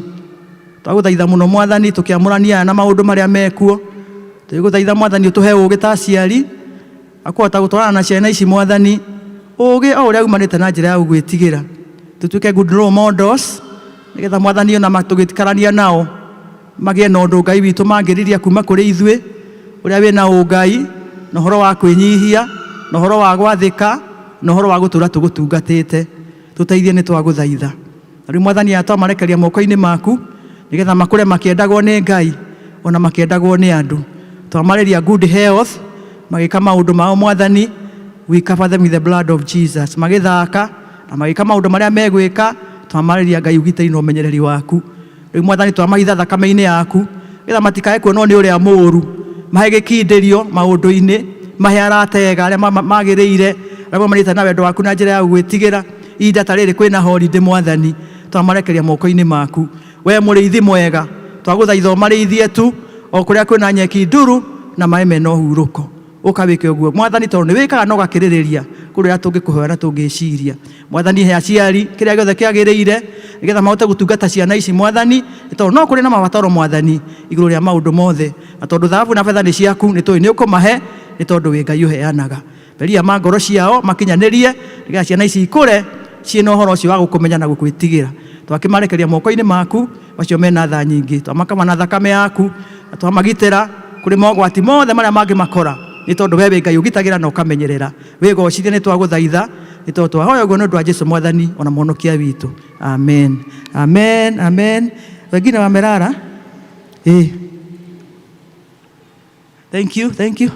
Twagũthaitha mũno Mwathani, tũkĩamũrania aya na maũndũ marĩa mekuo, tũgĩgũthaitha Mwathani ũtũhe ũũgĩ ta aciari, akũhota gũtwarana na ciana ici Mwathani, ũũgĩ o ũrĩa umanĩte na njĩra ya gũgwĩtigĩra, tũtuĩke good role models, nĩgetha Mwathani ona tũgĩikarania nao magĩe na ũndũ Ngai witũ mangĩriria kuma kũrĩ ithuĩ, ũrĩa wĩna ũngai, na ũhoro wa kwĩnyihia, na ũhoro wa gwathĩka, na ũhoro wa gũtũũra tũgũtungatĩte. Tũteithie nĩ twagũthaitha. Na rĩu Mwathani aya twamarekeria moko-inĩ maku, nĩgetha makũre makĩendagwo nĩ Ngai, ona makĩendagwo nĩ andũ. Twamarĩria good health, magĩka maũndũ mao Mwathani, we cover them with the blood of Jesus. Magĩthaka na magĩka maũndũ marĩa megwĩka, twamarĩria Ngai ũgitĩri na ũmenyereri waku. Rĩu Mwathani twamahitha thakame-inĩ yaku, nĩgetha matikae kuonwo nĩ ũrĩa mũũru, mahe gĩkindĩrio maũndũ-inĩ, mahe arata ega arĩa magĩrĩire, arĩa maumanĩte na wendo waku na njĩra ya gũgwĩtigĩra. Ihinda ta rĩrĩ kwĩna holiday Mwathani, Twamarekeria moko-inĩ maku. We mũrĩithi mwega, twagũthaitha ũmarĩithie tu o kũrĩa kwĩna nyeki nduru na maĩ mena ũhurũko. Ũka wĩke ũguo Mwathani, tondũ nĩ wĩkaga na ũgakĩrĩrĩria kũrĩa tũngĩkũhoya na tũngĩciria. Mwathani, he aciari kĩrĩa gĩothe kĩagĩrĩire nĩgetha mahote gũtungata ciana ici Mwathani, nĩ tondũ no kũrĩ na mabataro Mwathani igũrũ rĩa maũndũ mothe, na tondũ thahabu na betha nĩ ciaku, nĩ tũĩ nĩ ũkũmahe, nĩ tondũ wĩ Ngai ũheanaga. Theria ma ngoro ciao makinyanĩrie nĩgetha ciana ici ikũre ciĩna ũhoro ũcio wa gũkũmenya na gũkwĩtigĩra. Twakĩmarekeria moko-inĩ maku macio mena tha nyingĩ, twamakama na thakame yaku na twamagitĩra kũrĩ mogwati mothe marĩa mangĩmakora, nĩ tondũ we wĩ Ngai ũgitagĩra na ũkamenyerera. Wĩgocithie, nĩ twagũthaitha, nĩ tondũ twahoya ũguo nĩ ũndũ wa Jesu Mwathani ona Mũhonokia witũ. Amen, amen, amen. Wengine wamelala? Eh. Thank you, thank you.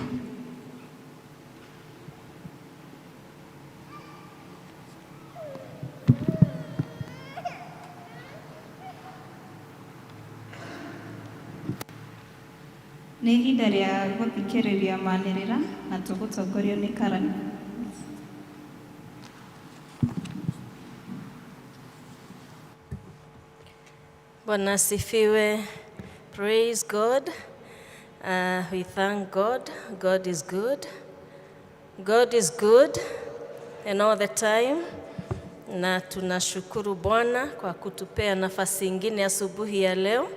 Nĩ ihinda rĩa gũthikĩrĩria manĩrĩra na tũgũtongorio nĩ karani. Bwana asifiwe. Praise God. We thank God. God is good. God is good and all the time. Na tunashukuru Bwana kwa kutupea nafasi ingine asubuhi ya leo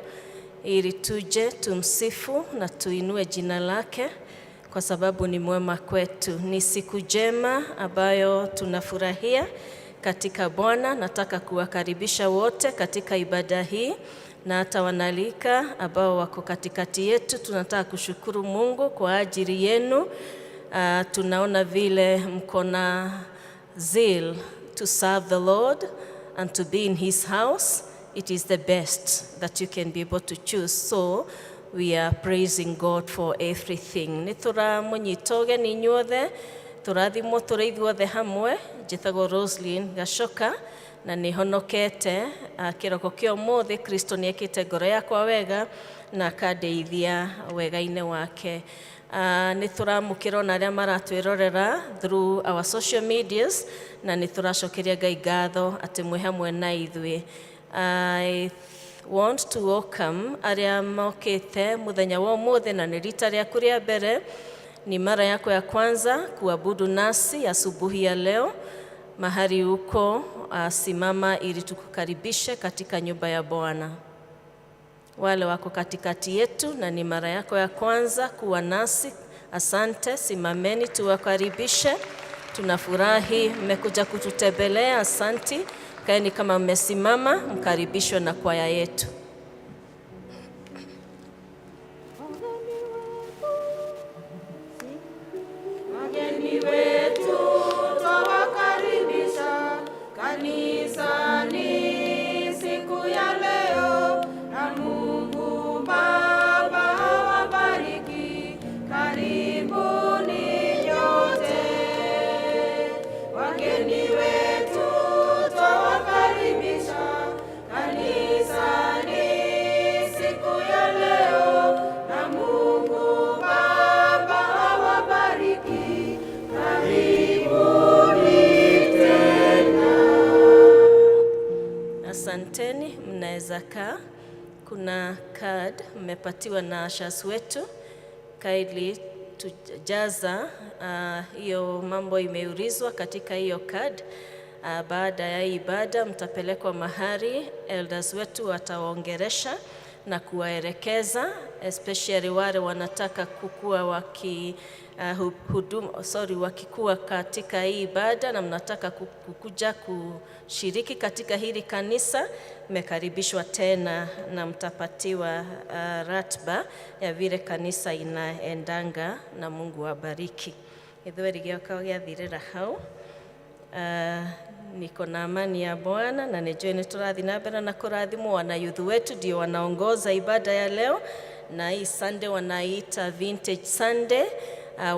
ili tuje tumsifu na tuinue jina lake kwa sababu ni mwema kwetu. Ni siku njema ambayo tunafurahia katika Bwana. Nataka kuwakaribisha wote katika ibada hii na hata wanalika ambao wako katikati yetu. Tunataka kushukuru Mungu kwa ajili yenu. Tunaona vile mko na zeal to serve the Lord and to be in his house. It is the best that you can be able to choose. So we are praising God for everything. Nĩ tũramũnyita ũgeni inyuothe, tũrathimwo tũrĩ ithuothe hamwe. Njĩtagwo Roslyn Gacoka na nĩ honokete kĩroko kĩa ũmũthĩ. Kristo nĩ ekĩte ngoro yakwa wega na akandeithia wega-inĩ wake. Nĩ tũramũkĩra ona arĩa maratwĩrorera through our social medias, na nĩ tũracokeria Ngai ngatho atĩ mwĩ hamwe na ithuĩ. I want to welcome arĩa mokĩte mũthenya wa ũmũthĩ na nĩ rita rĩaku rĩa mbere, ni mara yako ya kwanza kuabudu nasi asubuhi ya leo. Mahali uko, simama ili tukukaribishe katika nyumba ya Bwana. Wale wako katikati yetu na ni mara yako ya kwanza kuwa nasi, asante, simameni tuwakaribishe. Tunafurahi mmekuja kututembelea, asanti. Kaeni kama mmesimama, mkaribishwe na kwaya yetu. Wageni wetu twawakaribisha kanisani siku ya leo, na Mungu Baba awabariki. Karibuni nyote. Wageni wetu twawakaribisha kanisani siku ya leo, na Mungu Baba awabariki. Karibuni tena. Asanteni, mnaweza kaa. Kuna card mmepatiwa na ushers wetu, kindly tujaza hiyo mambo imeulizwa katika hiyo card. Baada ya hii ibada mtapelekwa mahali elders wetu watawaongeresha na kuwaelekeza, especially wale wanataka kukua waki hudum, sorry, wakikuwa katika hii ibada na mnataka kukuja kushiriki katika hili kanisa, mmekaribishwa tena na mtapatiwa ratiba ya vile kanisa inaendanga, na Mungu awabariki. Gĩthweri gĩakwa gĩathirĩra hau. Niko na amani ya Bwana na nijue nĩ tũrathiĩ na mbere na kũrathimwo. Wanayouth wetu ndio wanaongoza ibada ya leo, na hii Sunday wanaita Vintage Sunday.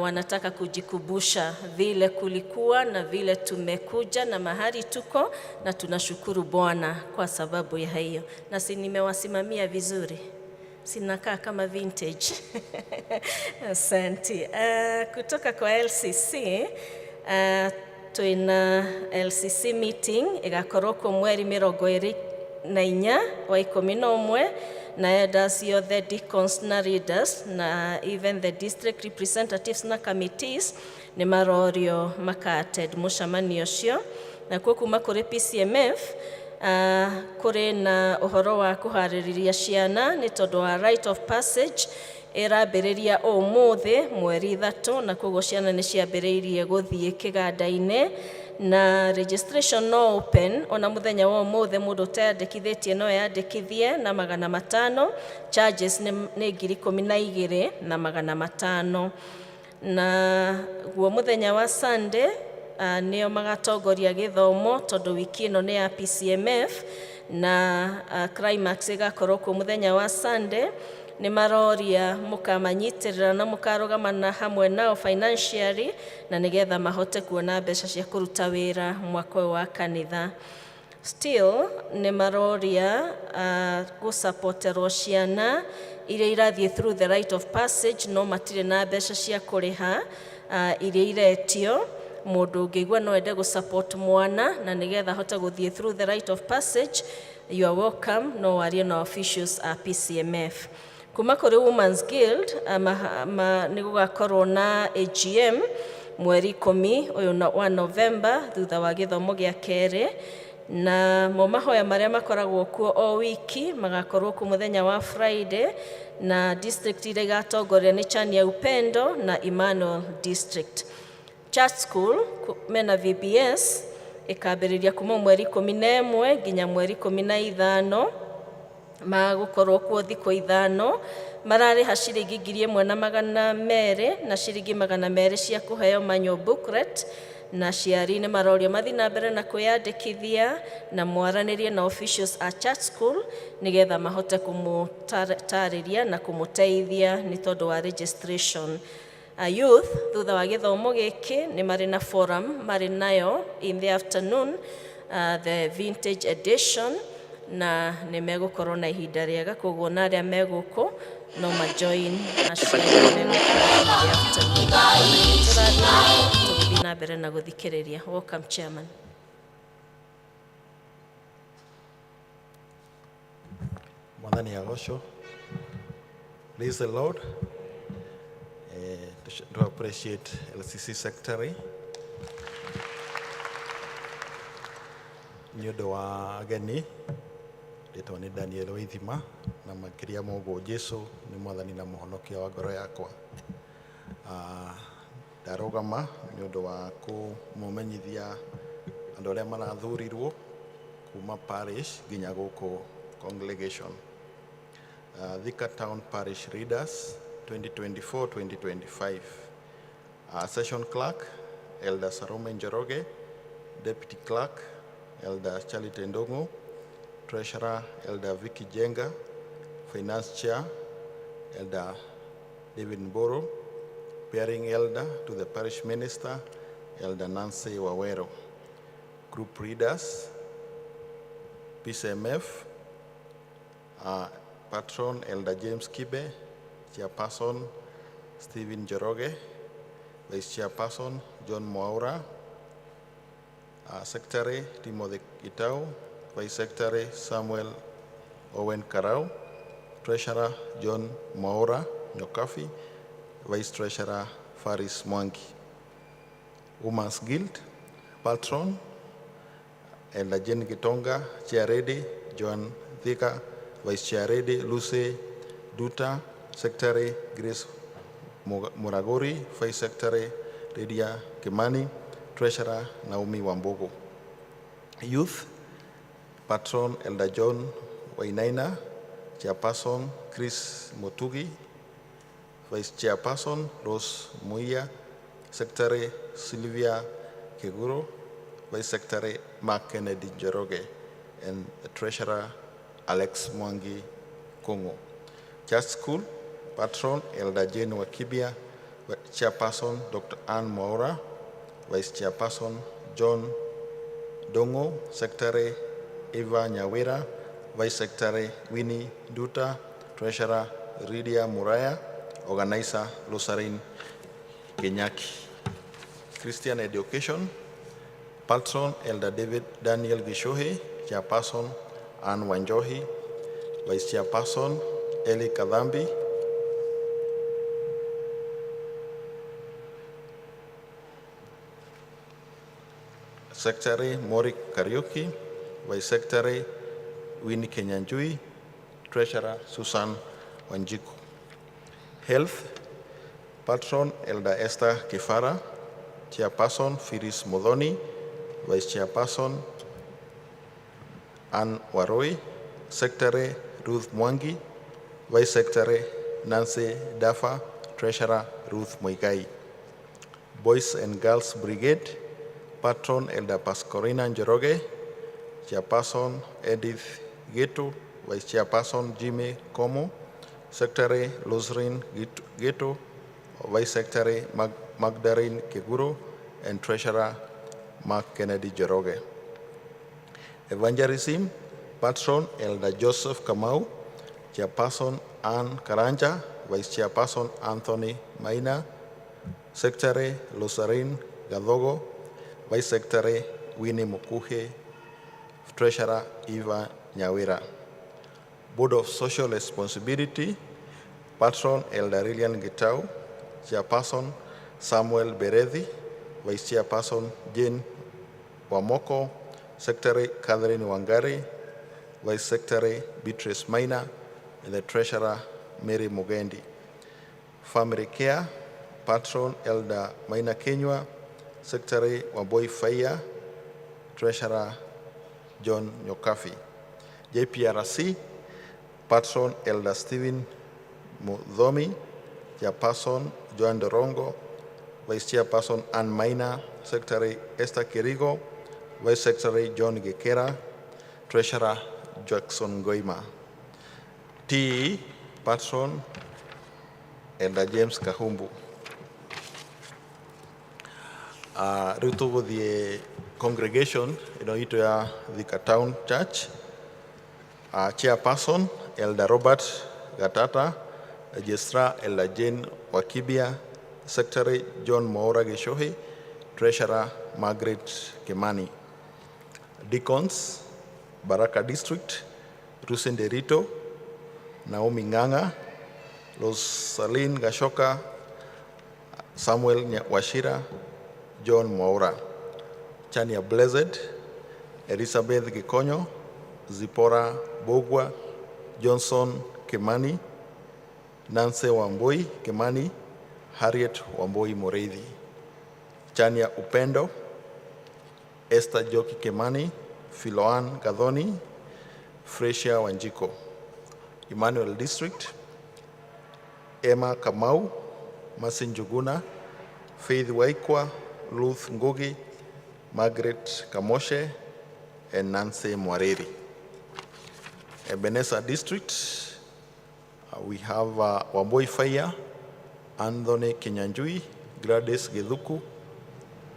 Wanataka kujikumbusha vile kulikuwa na vile tumekuja na mahali tuko, na tunashukuru Bwana kwa sababu ya hiyo. Na si nimewasimamia vizuri? Sinakaa kama vintage? Asante. Kutoka kwa LCC Twina LCC meeting ĩgakorwo kuo mweri 24 wa 11, na elders yothe, deacons na leaders na even the district representatives na committees nĩ marorio maka-attend mũcemanio ũcio. Nakuo kuma kũrĩ PCMF, kũrĩ na ũhoro wa kũharĩrĩria ciana nĩ tondũ wa rite of passage ĩrambĩrĩria ũmũthĩ mweri 3, na koguo ciana nĩ ciambĩrĩirie gũthiĩ kĩganda-inĩ, na registration no open ona mũthenya wa ũmũthĩ. Mũndũ ũteyandĩkithĩtie no eyandĩkithie na 500. Charges nĩ 12,500. Na guo mũthenya wa Sunday, nĩo magatongoria gĩthomo tondũ wiki ĩno nĩ ya PCMF na climax ĩgakorwo kuo mũthenya wa Sunday. Nĩ maroria mũkamanyitĩrĩra na mũkarũgamana hamwe nao financially, na nĩgetha mahote kuona mbeca cia kũruta wĩra mwaka ũyũ wa kanitha. Still nĩ maroria gũsupporterwo ciana iria irathiĩ through the rite of passage no matirĩ na mbeca cia kũrĩha iria iretio. Mũndũ ũngĩigua no ende gũsupport mwana na nĩgetha ahote gũthiĩ through the rite of passage, you are welcome, no warie na officials a PCMF. Kuma kũrĩ Women's Guild, nĩ gũgakorwo na AGM mweri 10 ũyũ wa November thutha wa gĩthomo gĩa kerĩ, na mo mahoya marĩa makoragwo kuo o wiki magakorwo kuo mũthenya wa Friday, na district iria igatongoria nĩ Chania Upendo na Emmanuel District. Church School mena VBS ĩkambĩrĩria kuma mweri 11 nginya mweri 15, magũkorwo kuo thikũ 5. Mararĩha ciringi 1,200 na ciringi 200 cia kũheo manual booklet, na aciari nĩ marorio mathiĩ na mbere na kwĩyandĩkithia na mwaranĩrie na officials a church school nĩgetha mahote kũmũtarĩria na kũmũteithia nĩ tondũ wa registration. A youth, thutha wa gĩthomo gĩkĩ, nĩ marĩ na forum marĩ nayo in the afternoon, the vintage edition, na nĩ megũkorwo na ihinda rĩega, koguo na arĩa megũkũ no majoin aciari megũkorwo in the afternoon. Tũrathiĩ tũgĩthiĩ na mbere na gũthikĩrĩria. Welcome, chairman. Mwathani agocwo. Praise the Lord. To appreciate LCC secretary nĩ ũndũ wa ageni. Rĩtwa nĩ Daniel Waithima, na makĩria ma ũguo Jesu nĩ mwathani na mũhonokia wa ngoro yakwa. Ndarũgama nĩ ũndũ wa kũmũmenyithia andũ arĩa marathurirwo kuma parish nginya gũkũ congregation. Thika Town Parish Readers 2024-2025. Session Clerk, Elder Sarome Njoroge. Deputy Clerk, Elder Charlie Tendongo. Treasurer, Elder Vicky Jenga. Finance Chair, Elder David Mboro. Pairing Elder to the Parish Minister, Elder Nancy Wawero. Group Readers, PCMF, Patron Elder James Kibe, Chairperson Stephen Njoroge, Vice Chairperson John Mwaura, Secretary Timothy Itau, Vice Secretary Samuel Owen Karau, Treasurer John Mwaura Nyokafi, Vice Treasurer Faris Mwangi. Women's Guild, Patron Elder Jane Gitonga, Chair Ready Joan Thika, Vice Chair Ready Lucy Duta, Secretary Grace Muragori, Vice Secretary Lydia Kimani, Treasurer Naomi Wambogo. Youth, Patron Elder John Wainaina, Chairperson Chris Motugi, Vice Chairperson Rose Muia, Secretary Sylvia Keguro, Vice Secretary Mark Kennedy Njoroge, and the Treasurer Alex Mwangi Kongo. Church School, Patron Elder Jane Wakibia, Chairperson Dr. Ann Mwaura, Vice Chairperson John Dongo, Secretary Eva Nyawira, Vice Secretary Winnie Duta, Treasurer Lydia Muraya, Organizer Lusarin Kenyaki. Christian Education, Patron Elder David Daniel Gishuhi, Chairperson Anne Wanjohi, Vice Chairperson Eli Kadambi, Secretary Mori Kariuki, Vice Secretary Winnie Kenyanjui, Treasurer Susan Wanjiku. Health, Patron Elder Esther Kifara, Chairperson Firis Modoni, Vice Chairperson Ann Waroi, Secretary Ruth Mwangi, Vice Secretary Nancy Dafa, Treasurer Ruth Muigai. Boys and Girls Brigade, Patron Elder Pascorina Njoroge, Chairperson Edith Geto, Vice Chairperson Jimmy Komo, Secretary Luzrin Geto, Vice Secretary Magdalene Keguro, and Treasurer Mark Kennedy Njoroge. Evangelism, Patron Elder Joseph Kamau, Chairperson Ann Karanja, Vice Chairperson Anthony Maina, Secretary Luzarine Gadogo, Vice Secretary Winnie Mukuhe, Treasurer Eva Nyawira. Board of Social Responsibility, Patron Elder Lilian Gitau, Chairperson Samuel Berethi, Vice Chairperson Jane Wamoko, Secretary Catherine Wangari, Vice Secretary Beatrice Maina, and the Treasurer Mary Mugendi. Family Care, Patron Elder Maina Kenywa, Secretary Wamboi Faya, Treasurer John Nyokafi. JPRC, Patron Elder Stephen Muthomi, Chairperson Joan Dorongo, Vice Chairperson Ann Maina, Secretary Esther Kirigo, Vice Secretary John Gekera, Treasurer Jackson Goima. TE, Patron Elder James Kahumbu. Rĩu tũgũthiĩ congregation ĩno itũ ya Thika Town Church. Chairperson Elder Robert Gatata, Registrar Elder Jane Wakibia, Secretary John Mwaura Gichuhi, Treasurer Margaret Kimani. Deacons, Baraka District, Rusin Derito, Naomi Nganga, Rosaline Gashoka, Samuel Wachira, John Mwaura, Chania Blessed, Elizabeth Gikonyo, Zipporah Bogwa, Johnson Kimani, Nancy Wambui Kimani, Harriet Wambui Mureithi, Chania Upendo, Esther Joki Kimani, Philoan Gathoni, Fresia Wanjiko. Emmanuel District, Emma Kamau, Mercy Njuguna, Faith Waikwa, Ruth Ngugi, Margaret Kamoshe, and Nancy Mwariri. Ebenezer District, we have Wambui Faya, Anthony Kinyanjui, Gladys Githuku,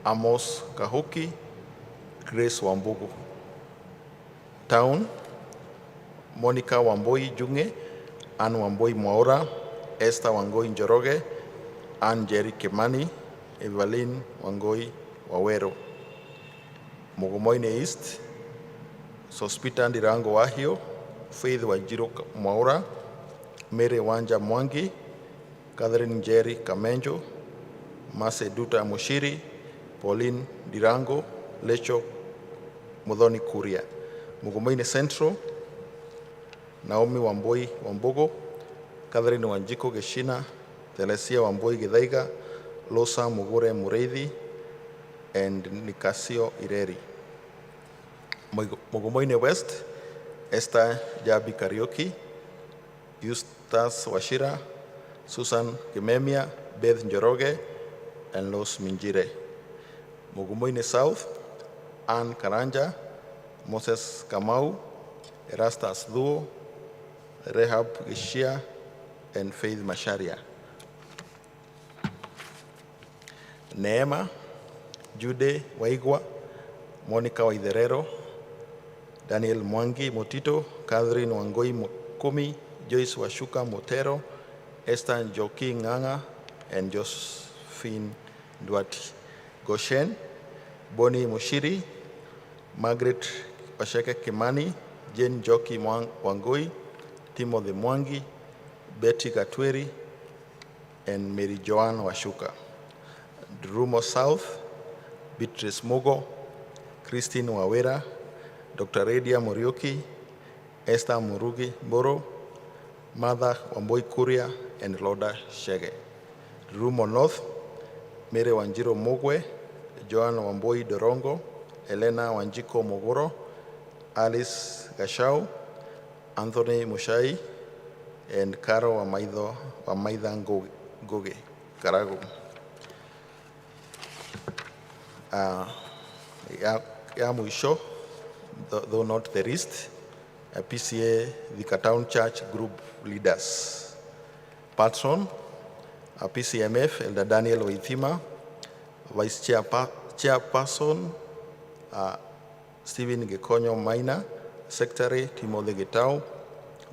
Amos Kahuki, Grace Wambugu. Town, Monica Wambui Junge, Ann Wambui Mwaura, Esther Wangoi Njoroge, Ann Jerry Kimani, Evelyn Wangoi Wawero. Mugumoini East, Sospita Ndirango Wahio, Faith Wanjiru Mwaura, Mary Wanja Mwangi, Catherine Jerry Kamenjo, Mase Duta Mushiri, Pauline Dirango, Lecho Muthoni Kuria. Mugumoini Central, Naomi Wambui Wambugo, Catherine Wanjiko Geshina, Telesia Wambui Githaiga, Losa Mugure Mureithi, and Nikasio Ireri. Mugumoini West, Esther Jabi Kariuki, Eustace Wachira, Susan Kimemia, Beth Njoroge, and Los Minjire. Mugumoini South, Ann Karanja, Moses Kamau, Erastus Thuo, Rehab Gishia, and Faith Masharia. Neema, Jude Waigwa, Monica Waitherero, Daniel Mwangi Mutito, Catherine Wangoi Mukumi, Joyce Washuka Mutero, Esther Njoki Ng'ang'a, and Josephine Duati. Goshen, Bonnie Mushiri, Margaret Wacheke Kimani, Jane Njoki Wangui, Timothy Mwangi, Betty Gatwiri, and Mary Joanne Washuka. Drumo South, Beatrice Mugo, Christine Wawera, Dr. Radia Muriuki, Esther Murugi Mboro, Martha Wambui Kuria, and Loda Shege. Rumo North, Mary Wanjiru Mugwe, Joan Wambui Dorongo, Elena Wanjiko Mogoro, Alice Gashau, Anthony Mushai, and Caro Wamaitha Ngugi, Karagu. Ya mwisho, though not the least, PCA Thika Town Church Group Leaders. Patron, PCMF, Elder Daniel Waithima, Vice Chairperson, Stephen Gikonyo Maina, Secretary Timothy Gitau,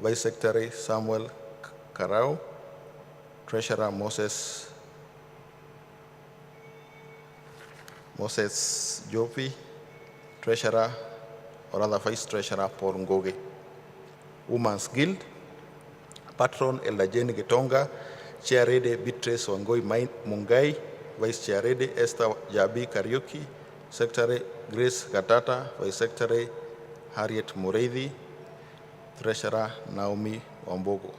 Vice Secretary Samuel Karau, Treasurer Moses Jopi, Treasurer, or rather Vice Treasurer Paul Ngoge. Women's Guild, Patron Elder Jane Gitonga, Chair Lady Beatrice Wangui Mungai, Vice Chair Lady Esther Jabi Kariuki, Secretary Grace Gatata, Vice Secretary Harriet Mureithi, Treasurer Naomi Wambogo.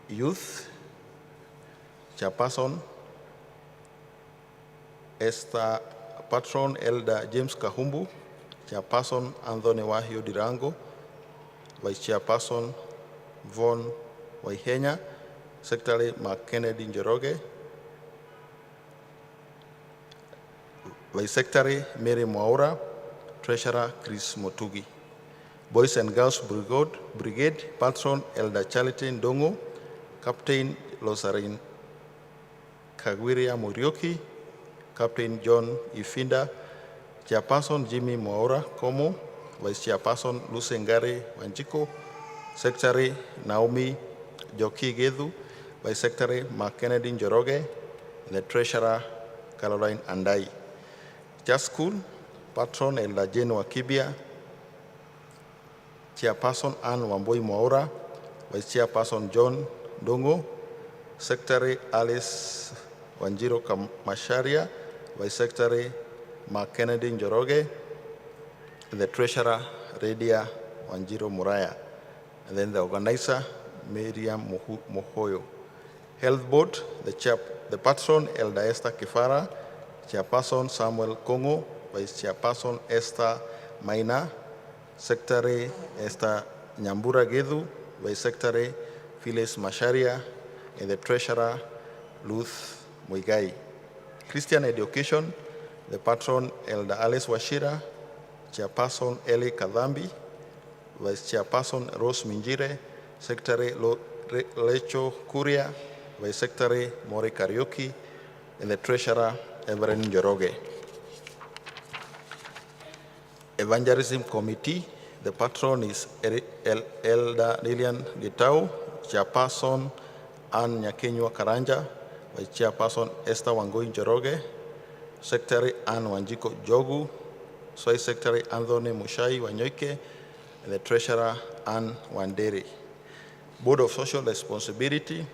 Youth, Chairperson Esther, Patron Elder James Kahumbu, Chairperson Anthony Wahio Dirango, Vice Chairperson Von Waihenya, Secretary Mark Kennedy Njoroge, Vice Secretary Mary Mwaura, Treasurer Chris Motugi. Boys and Girls Brigade, Patron Elder Charity Ndongo, Captain Losarin Kagwiria Muriuki, Captain John Ifinda, Chairperson Jimmy Mwaura Komo, Vice Chairperson Lucy Ngare Wanjiko, Secretary Naomi Joki Gethu, Vice Secretary Mark Kennedy Njoroge, and the Treasurer Caroline Andai. Church School, Patron Elder Jane Wakibia, Chairperson Ann Wambui Mwaura, Vice Chairperson John Ndungu, Secretary Alice Wanjiru Macharia, Vice Secretary Mark Kennedy Njoroge, and the Treasurer Radia Wanjiru Muraya, and then the organizer Miriam Muhoyo. Health Board, the patron Elder Esther Kifara, Chairperson Samuel Kongo, Vice Chairperson Esther Maina, Secretary Esther Nyambura Gethu, Vice Secretary Phyllis Macharia, and the Treasurer Ruth Muigai. Christian Education, the patron Elder Alice Wachira, Chairperson Eli Kadhambi, Vice Chairperson Rose Minjire, Secretary Lecho Kuria, Vice Secretary Mori Kariuki, and the Treasurer Everin Njoroge. Evangelism Committee, the patron is Elder Lilian Gitau, Chairperson Ann Nyakinyua Karanja, Vice Chairperson Esther Wangui Njoroge, Secretary Ann Wanjiko Jogu, Vice Secretary Anthony Mushai Wanyoike, and the Treasurer Ann Wanderi. Board of Social Responsibility,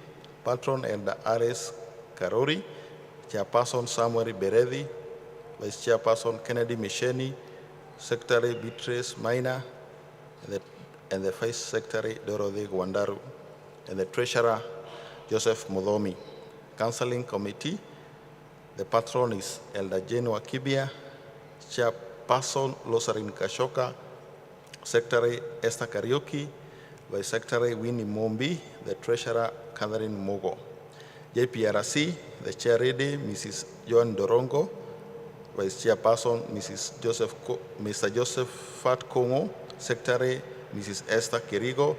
Patron Elder Ares Karori, Chairperson Samuel Berethi, Vice Chairperson Kennedy Misheni, Secretary Beatrice Maina, and the Vice Secretary Dorothy Gwandaru, and the Treasurer Joseph Muthomi. Counseling Committee, the patron is Elder Jane Wakibia, Chairperson Losarin Kashoka, Secretary Esther Kariuki, Vice Secretary Winnie Mombi, the Treasurer Catherine Mogo. JPRC, the Chair Lady, Mrs. Joan Dorongo, Vice Chairperson, Mrs. Joseph Mr. Joseph Fat Kongo, Secretary, Mrs. Esther Kirigo,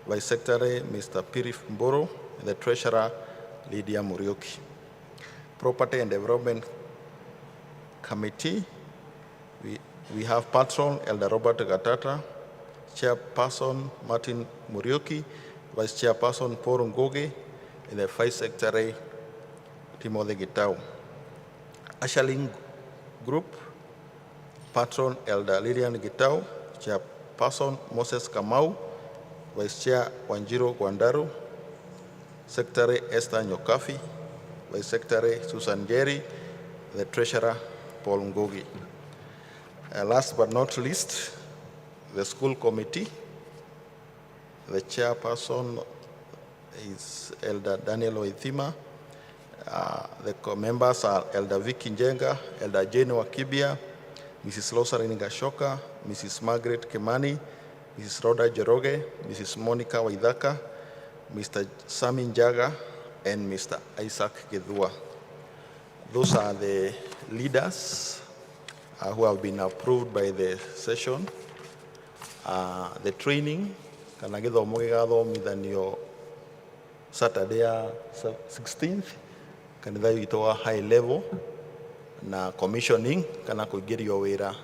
Vice Secretary, Mr. Pirif Mboro, and the Treasurer, Lydia Muriuki. Property and Development Committee, we have Patron Elder Robert Gatata, Chairperson Martin Muriuki, Vice Chairperson Paul Ngugi, and the Vice Secretary Timothy Gitau. Ashaling Group, Patron Elder Lilian Gitau, Chairperson Moses Kamau, Vice Chair Wanjiru Gwandaru, Secretary Esther Nyokafi, Vice Secretary Susan Jerry, the Treasurer Paul Ngugi. Last but not least, the school committee. The chairperson is Elder Daniel Oithima. The members are Elder Vicky Njenga, Elder Jane Wakibia, Mrs. Rosaline Gashoka, Mrs. Margaret Kimani, Mrs. Rhoda Jeroge, Mrs. Monica Waithaka, Mr. Sami Njaga, and Mr. Isaac Githua. Those are the leaders who have been approved by the session. The training kana gĩthomo gĩgathomithanio Saturday ya 16th kanitha witũ wa high level na commissioning kana kũingĩrio wĩra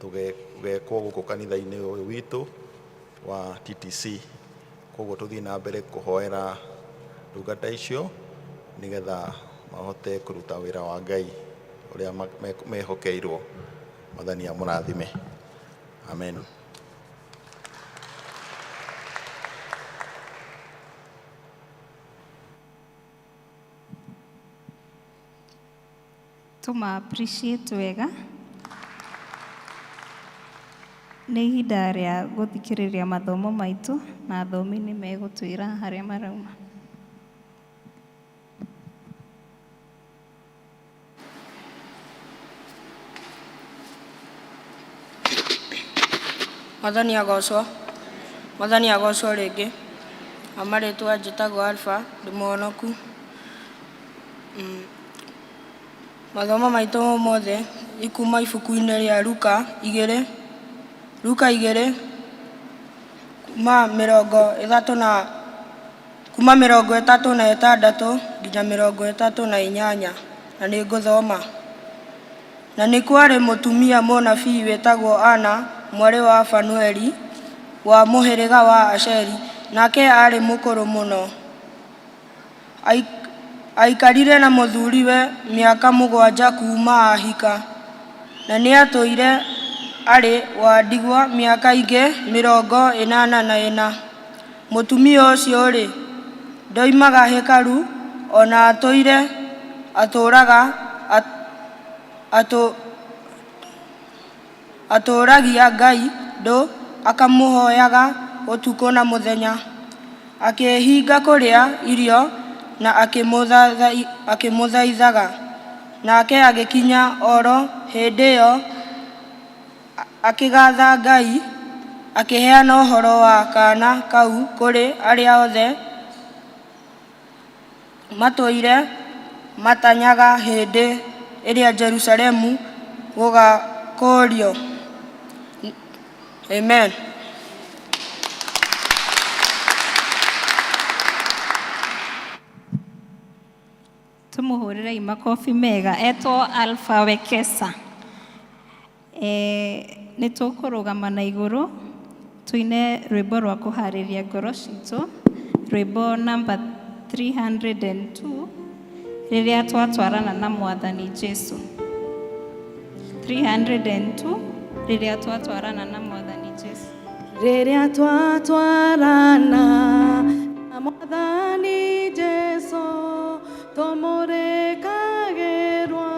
tũgekwo gũkũ kanitha-inĩ ũyũ witũ wa TTC. Koguo tũthiĩ na mbere kũhoera ndungata icio nĩgetha mahote kũruta wĩra wa Ngai ũrĩa mehokeirwo. Mwathani amũrathime. Amen. Tũma appreciate wega. Nĩ ihinda rĩa gũthikĩrĩria mathomo maitũ na athomi nĩ megũtwĩra harĩa marauma. Mwathani agocwo. Mwathani agocwo rĩngĩ. Amarĩtwa njĩtagwo Alpha, ndĩ mũhonoku. Mathomo maitũ mothe nĩ kuma ibuku-inĩ rĩa Luka igĩrĩ, Luka igĩrĩ, kuma mĩrongo ĩtatũ na, kuma mĩrongo ĩtatũ na ĩtandatũ nginya mĩrongo ĩtatũ na inyanya, na nĩ ngũthoma. Na nĩ kwarĩ mũtumia mũnabii wĩtagwo Ana, mwarĩ wa Fanueli, wa mũhĩrĩga wa Asheri, nake aarĩ mũkũrũ mũno. Aikarire na mũthuriwe mĩaka 7 kuuma ahika, na nĩatũire arĩ wa ndigwa mĩaka ĩngĩ 84. Mũtumia ũcio-rĩ, ndoimaga hekarũ, ona atũire atũũraga atũũragia Ngai ndũ, akamũhooyaga ũtukũ na mũthenya, akĩĩhinga kũrĩa irio na akĩmũthaithaga. Nake agĩkinya oro hĩndĩ ĩyo akĩgatha Ngai, akĩheana ũhoro wa kaana kau kũrĩ arĩa othe matũire matanyaga hĩndĩ ĩrĩa Jerusalemu gũgakũũrio. Amen. Tumuhurire makofi mega etwo Alpha Wekesa. Nĩ tũkũrũgama na igũrũ tuine rwĩmbo rwa kũharĩria ngoro citũ, rwĩmbo namba 302 rĩrĩa twatwarana na Mwathani Jesu. 302 rĩrĩa twatwarana na Mwathani Jesu. Rĩrĩa twatwarana na Mwathani Jesu, tũmũrĩkagĩrwo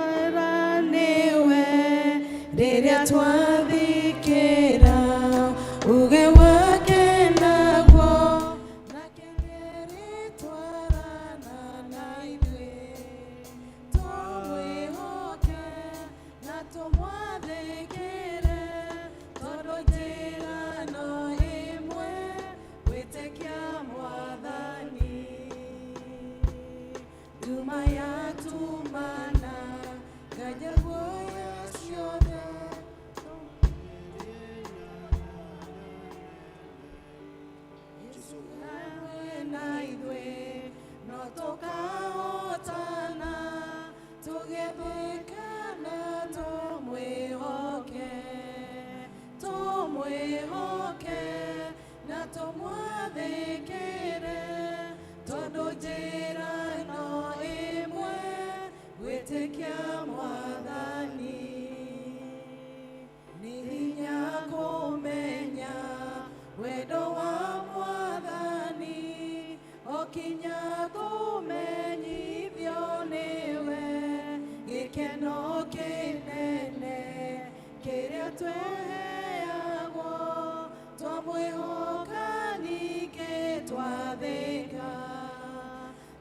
nĩwe. Rĩrĩa twathĩkĩra uge wake naguo, nake nĩarĩtwarana na ithuĩ. Tũmwĩhoke na tũmwathĩkĩre, tondũ njĩra no ĩmwe, gwĩtĩkia Mwathani. Nduma yatumana, nganya guoya ciothe. tweheagwo twamwĩhoka ningĩ twathĩka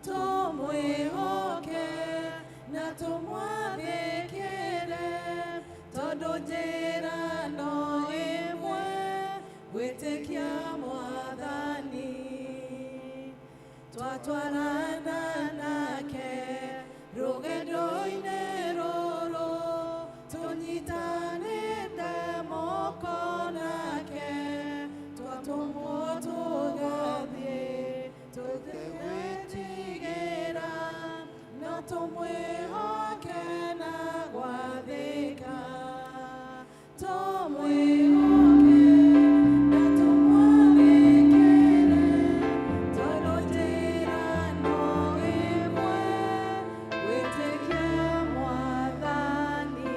tũmwĩhoke na tũmwathĩkĩre tondũ njĩra no ĩmwe gwĩtĩkia mwathani twatwarana nake rũgendo-inĩ rũrũ tũnyitanĩte moko nake twatũmwo tũgathiĩ tũtegwĩtigĩra no tũmwĩhoke na gwathĩka tũmwĩhoke na tũmwathĩkĩre tondũ njĩra no ĩmwe gwĩtĩkia mwathani.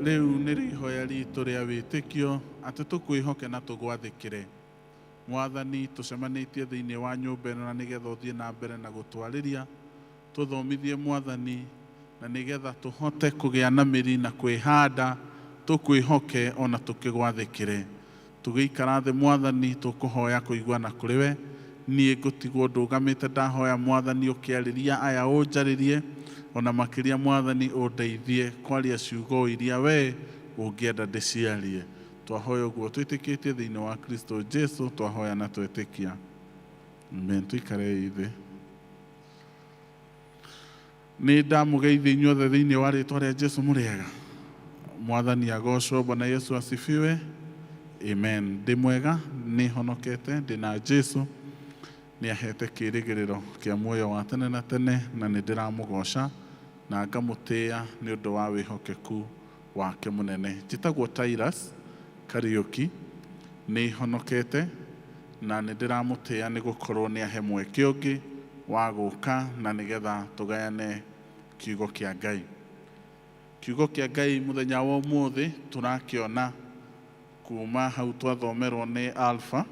Rĩu nĩ ihoya ritũ rĩa wĩtĩkio atĩ tũkwĩhoke na tũgwathĩkĩre. Mwathani, tũcemanĩtie thĩinĩ wa nyũmba ĩno na nĩgetha ũthiĩ na mbere na gũtwarĩria, tũthomithie Mwathani, na nĩgetha tũhote kũgĩa na mĩri na kwĩhanda, tũkwĩhoke ona tũkĩgwathĩkĩre. Tũgĩikara thĩ Mwathani, tũkũhoya kũiguana kũrĩ we. Niĩ ngũtigwo ndũgamĩte ndahoya Mwathani ũkĩarĩria aya ũnjarĩrie, ona makĩria Mwathani ũndeithie kwaria ciugo iria we ũngĩenda ndĩciarie. Twahoya ũguo twĩtĩkĩtie thĩinĩ wa Kristo Jesu, twahoya na twetĩkia. Amen. Tũikarei thĩ. Nĩ ndamũgeithia inyuothe thĩinĩ wa rĩtwa rĩa Jesu mũrĩega. Mwathani agocwo. Bwana Yesu asifiwe. Amen. Ndĩ mwega, nĩ honokete, ndĩ na Jesu, nĩ ahete kĩĩrĩgĩrĩro kĩa muoyo wa tene na tene, na nĩ ndĩramũgoca na ngamũtĩĩa nĩ ũndũ wa wĩhokeku wake mũnene. Njĩtagwo Tirus Kariũki, nĩ honokete na nĩ ndĩramũtĩĩa nĩ gũkorwo nĩ ahe mweke ũngĩ wa gũka na nĩgetha tũgayane kiugo kĩa Ngai. Kiugo kĩa Ngai mũthenya wa ũmũthĩ tũrakĩona kuma hau twathomerwo nĩ Alpha,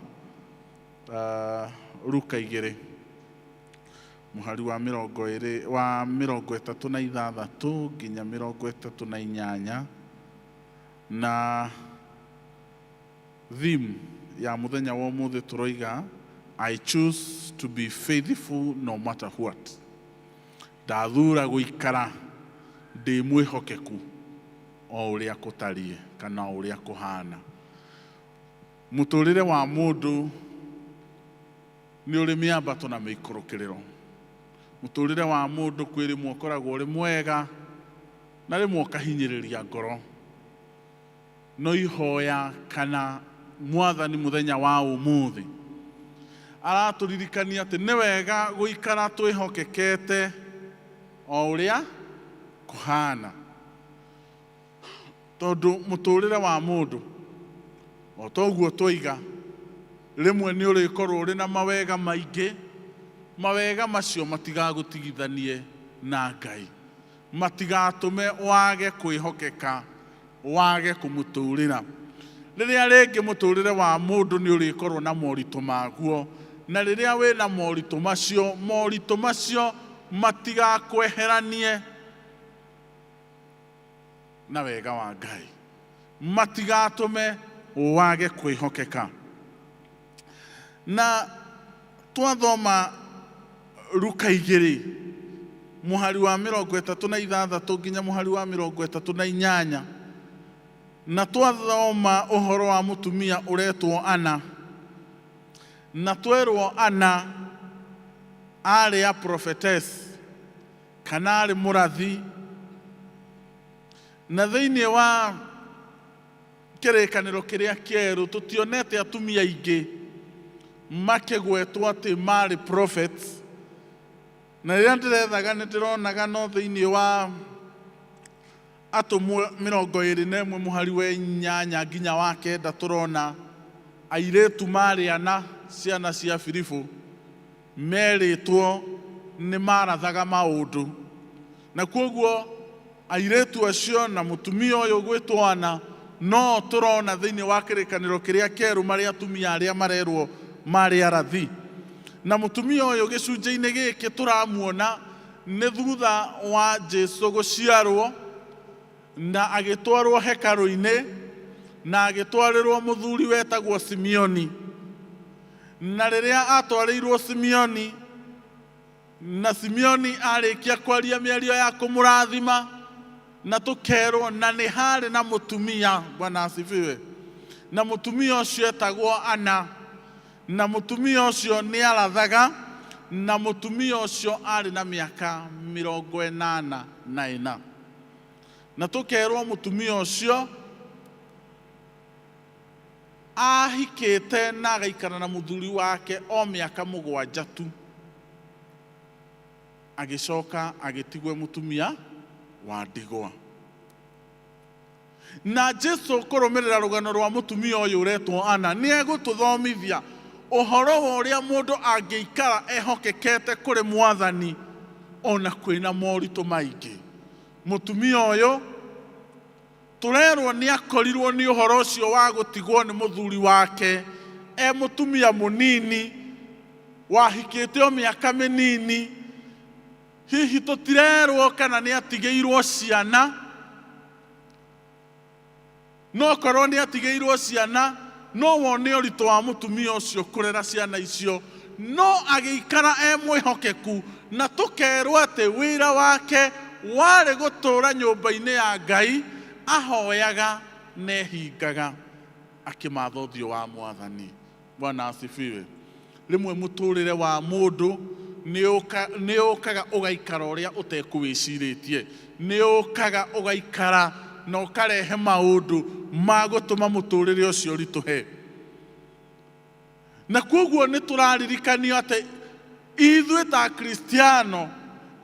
Luka 2 mũhari wa 20 wa 36 nginya 38, na theme ya mũthenya wa ũmũthĩ tũroiga I choose to be faithful no matter what. Ndathura gũikara ndĩ mwĩhokeku o ũrĩa kũtariĩ kana o ũrĩa kũhana. Mũtũrĩre wa mũndũ nĩ ũrĩ mĩambato na mĩikũrũkĩrĩro. Mũtũrĩre wa mũndũ kwĩ rĩmwe ũkoragwo ũrĩ mwega na rĩmwe ũkahinyĩrĩria ngoro. No ihoya kana Mwathani mũthenya wa ũmũthĩ aratũririkania atĩ nĩ wega gũikara twĩhokekete o ũrĩa kũhana, tondũ mũtũrĩre wa mũndũ o toguo twaiga rĩmwe nĩ ũrĩkorwo ũrĩ na mawega maingĩ, mawega macio matigagũtigithanie na Ngai, matigatũme wage kwĩhokeka, wage kũmũtũrĩra. Rĩrĩa rĩngĩ mũtũrĩre wa mũndũ nĩ ũrĩkorwo na moritũ maguo, na rĩrĩa wĩna moritũ macio, moritũ macio matigakweheranie na wega wa Ngai, matigatũme wage kwĩhokeka. Na twathoma Luka 2 mũhari wa 36 nginya mũhari wa 38, na twathoma ũhoro wa mũtumia ũretwo Ana, na twerwo Ana arĩ a prophetess kana arĩ mũrathi, na thĩinĩ wa kĩrĩkanĩro kĩrĩa kĩerũ tũtionete atumia aingĩ makĩgwetwo atĩ marĩ prophets, na rĩrĩa ndĩrethaga nĩ ndĩronaga no thĩinĩ wa atũmwo 21 mũhari wa 8 nginya wa 9 tũrona airĩtu marĩ ana ciana cia Filipu merĩtwo nĩ marathaga maũndũ, na kwoguo airĩtu acio na mũtumia ũyũ gwĩtwo Ana no tũrona thĩinĩ wa kĩrĩkanĩro kĩrĩa kĩerũ marĩ atumia arĩa marerwo marĩ arathi. Na mũtumia ũyũ gĩcunjĩ-inĩ gĩkĩ tũramuona nĩ thutha wa Jesu gũciarwo, Na agĩtwarwo hekarũ-inĩ na agĩtwarĩrwo mũthuri wetagwo Simeoni. Na rĩrĩa atwarĩirwo Simeoni, na Simeoni arĩkia kwaria mĩario ya kũmũrathima, na tũkerwo na nĩ harĩ na mũtumia, Bwana asifiwe, na mũtumia ũcio etagwo Ana, na mũtumia ũcio nĩ arathaga, na mũtumia ũcio arĩ na mĩaka 84. Na tũkerwo mũtumia ũcio ahikĩte na agaikara na mũthuri wake o mĩaka 7 tu, agĩcoka agĩtigwo mũtumia wa ndigwa. Na Jesu kũrũmĩrĩra rũgano rwa mũtumia ũyũ ũretwo Ana nĩ egũtũthomithia ũhoro wa ũrĩa mũndũ angĩikara ehokekete kũrĩ Mwathani ona kwĩna moritũ maingĩ. Mũtumia ũyũ tũrerwo nĩ akorirwo nĩ ũhoro ũcio wa gũtigwo nĩ mũthuri wake e mũtumia mũnini wahikĩte o mĩaka mĩnini. Hihi tũtirerwo kana nĩ atigĩirwo ciana, no korwo nĩ atigĩirwo ciana no wone ũritũ wa mũtumia ũcio kũrera ciana icio, no agĩikara e mwĩhokeku. Na tũkerwo atĩ wĩra wake warĩ gũtũũra nyũmba-inĩ ya Ngai ahoyaga na ehingaga akĩmatha ũthiũ wa Mwathani. Bwana asifiwe. Rĩmwe mũtũrĩre wa mũndũ nĩ ũkaga ũgaikara ũrĩa ũtekũwĩcirĩtie, nĩ ũkaga ũgaikara na ũkarehe maũndũ ma gũtũma mũtũrĩre ũcio ũritũhe. Na koguo nĩ tũraririkanio atĩ ithuĩ ta Kristiano,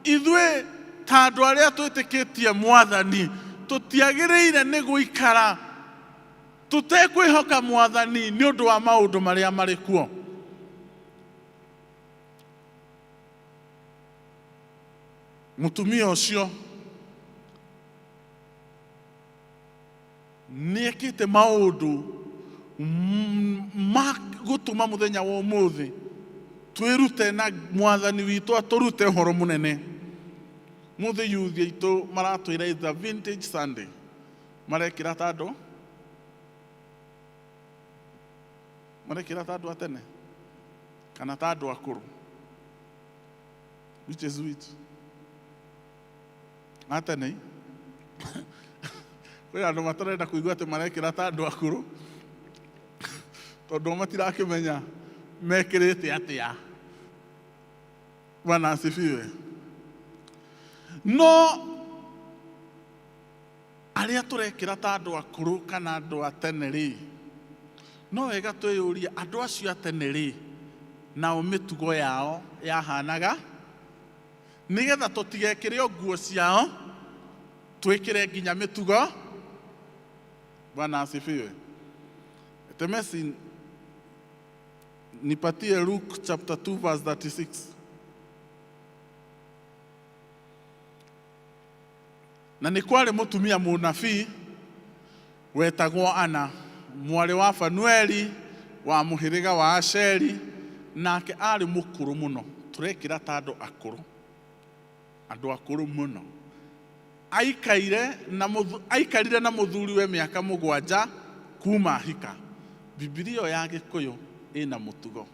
ithuĩ ta andũ arĩa twĩtĩkĩtie Mwathani, tũtiagĩrĩire nĩ gũikara tũtekwĩhoka Mwathani nĩ ũndũ wa maũndũ marĩa marĩ kuo. Mũtumia ũcio nĩ ekĩte maũndũ ma gũtũma mũthenya wa ũmũthĩ twĩrute na Mwathani witũ atũrute ũhoro mũnene. Mũthĩ youth aitũ maratwĩra is a vintage Sunday, marekĩra ta andũ, marekĩra ta andũ a tene kana ta andũ akũrũ, which is which? A tene kwĩ andũ matarenda kũigua atĩ marekĩra ta andũ akũrũ tondũ matirakĩmenya mekĩrĩte atĩa. Bwana asifiwe. No arĩa tũrekĩra ta andũ akũrũ kana andũ a tene rĩ, no wega twĩyũrie andũ acio a tene rĩ, nao mĩtugo yao yahanaga, nĩgetha tũtigekĩre o nguo ciao, twĩkĩre nginya mĩtugo. Bwana asifiwe. Temesi, nipatie Luke chapter 2 verse 36. Na nĩ kwarĩ mũtumia mũnabii wetagwo Ana, mwarĩ wa Fanueli wa mũhĩrĩga wa Asheri, nake arĩ mũkũrũ mũno. Tũrekĩra ta andũ akũrũ, andũ akũrũ mũno. Aikarire na mũthuriwe mĩaka 7 kuma ahika. Bibilia ĩyo ya Gĩkũyũ ĩna mũtugo.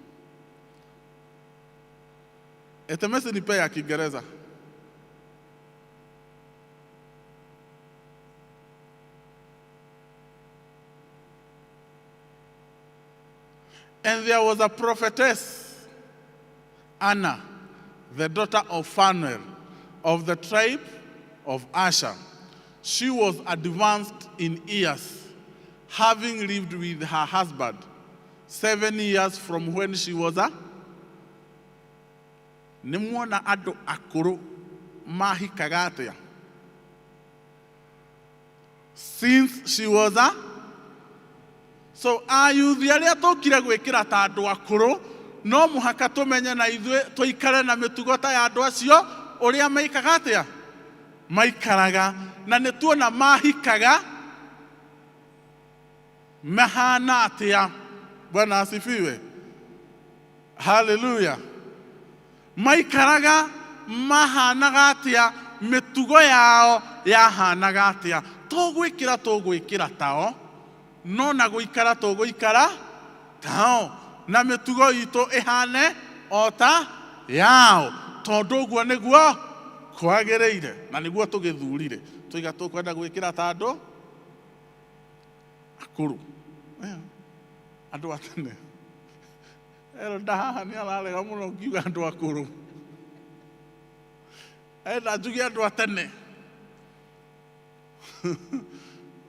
Etemesi, nipe ya Kiingereza. And there was a prophetess, Anna, the daughter of Phanuel, of the tribe of Asher. She was advanced in years, having lived with her husband 7 years from when she was a. Nĩ muona andũ akũrũ mahikaga atĩa? Since she was a. So ayuthi arĩa tũkire gwĩkĩra ta andũ akũrũ, no mũhaka tũmenye na ithuĩ tũikare na mĩtugo ta ya andũ acio ũrĩa maikaga atĩa? Maikaraga. Na nĩ tuona mahikaga mahana atĩa. Bwana asifiwe. Haleluya. Maikaraga mahanaga atĩa, mĩtugo yao yahanaga atĩa. To gwĩkĩra tũgwĩkĩra tao, no na gũikara tũgũikara tao, na mĩtugo itũ ĩhane o ta yao, tondũ ũguo nĩguo kwagĩrĩire na nĩguo tũgĩthurire. Tũiga tũkwenda gwĩkĩra ta andũ akũrũ. Andũ a tene. Elda haha nĩ ararega mũno ngiuga andũ akũrũ. Enda njuge andũ a tene.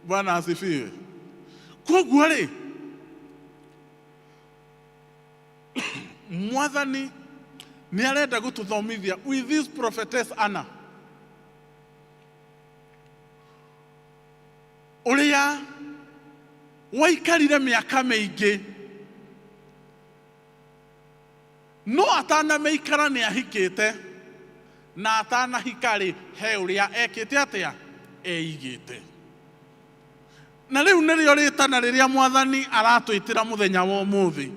Bwana asifiwe. Koguo rĩ, Mwathani nĩ arenda gũtũthomithia with this prophetess Anna ũrĩa waikarire mĩaka mĩingĩ no atanamĩikara nĩ ahikĩte na atanahika rĩ he ũrĩa ekĩte atĩa eigĩte. Na rĩu nĩrĩo rĩtana rĩrĩa Mwathani aratwĩtĩra mũthenya wa ũmũthĩ,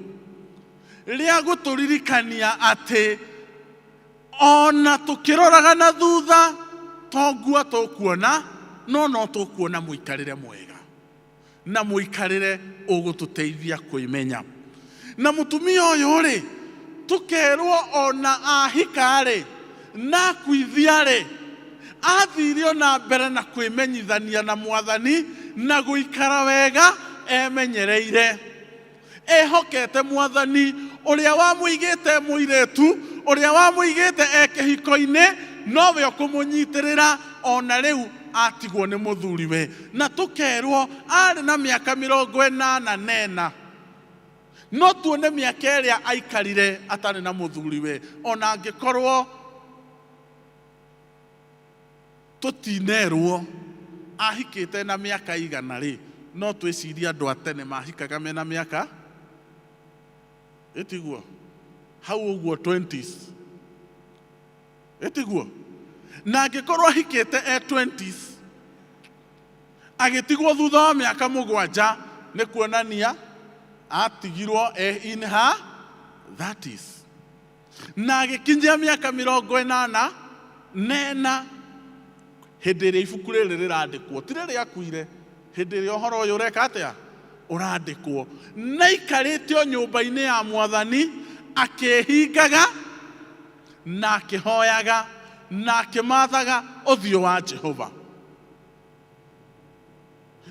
rĩa gũtũririkania atĩ ona tũkĩroraga na thutha to nguo tũkuona, no no tũkuona mũikarĩre mwega na mũikarĩre ũgũtũteithia kwĩmenya. Na mũtumia ũyũ rĩ, tũkerwo ona ahika rĩ, na akuithia rĩ, athire ona mbere na kwĩmenyithania na Mwathani na gũikara wega emenyereire, ehokete Mwathani ũrĩa wamũigĩte mũirĩtu, ũrĩa wamũigĩte e kĩhiko-inĩ, nowe ũkũmũnyitĩrĩra ona rĩu atigwo nĩ mũthuriwe. Na tũkerwo arĩ na mĩaka 84. No tuone mĩaka ĩrĩa aikarire atarĩ na mũthuriwe, ona angĩkorwo tũtinerwo ahikĩte na mĩaka igana rĩ, no twĩcirie andũ a tene mahikaga mena mĩaka ĩtiguo hau ũguo 20s, ĩtiguo. Na angĩkorwo ahikĩte e 20s agĩtigwo thutha wa mĩaka 7, nĩ kuonania atigirwo e in her 30s, na agĩkinyia mĩaka 84 hĩndĩ ĩrĩa ibuku rĩrĩ rĩrandĩkwo. Ti rĩrĩa akuire, hĩndĩ ĩrĩa ũhoro ũyũ ũreka atĩa ũrandĩkwo, na aikarĩte o nyũmba-inĩ ya Mwathani akĩĩhingaga na akĩhoyaga na akĩmathaga ũthiũ wa Jehova.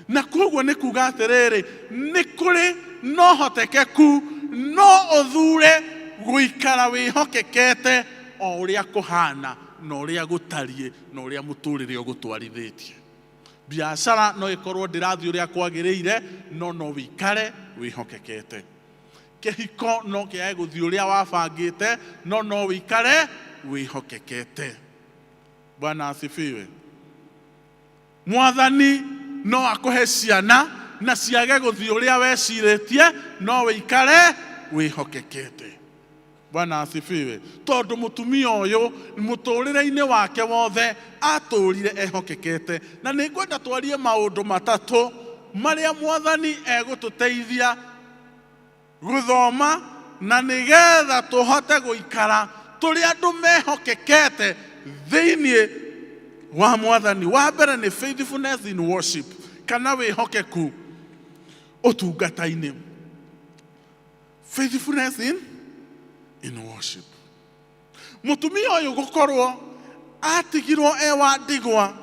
Na koguo nĩ kuga atĩrĩrĩ, nĩ kũrĩ na ũhotekeku no ũthure gũikara wĩhokekete o ũrĩa kũhana na ũrĩa gũtariĩ na ũrĩa mũtũrĩre ũgũtwarithĩtie. Biacara no ĩkorwo ndĩrathiĩ ũrĩa kwagĩrĩire, no no wĩikare wĩhokekete. Kĩhiko no kĩage gũthiĩ ũrĩa wabangĩte, no no wĩikare wĩhokekete. Bwana asifiwe. Mwathani no akũhe ciana na ciage gũthiĩ ũrĩa wecirĩtie, no wĩikare wĩhokekete. Bwana asifiwe. Tondũ mũtumia ũyũ mũtũrĩre-inĩ wake wothe atũrire ehokekete. Na nĩ ngwenda twarie maũndũ matatũ marĩa Mwathani egũtũteithia gũthoma, na nĩgetha tũhote gũikara tũrĩ andũ mehokekete thĩinĩ wa Mwathani. Wa mbere nĩ faithfulness in worship, kana wĩhokeku ũtungata-inĩ. Faithfulness in worship. Mũtumia ũyũ gũkorwo atigirwo e wa ndigwa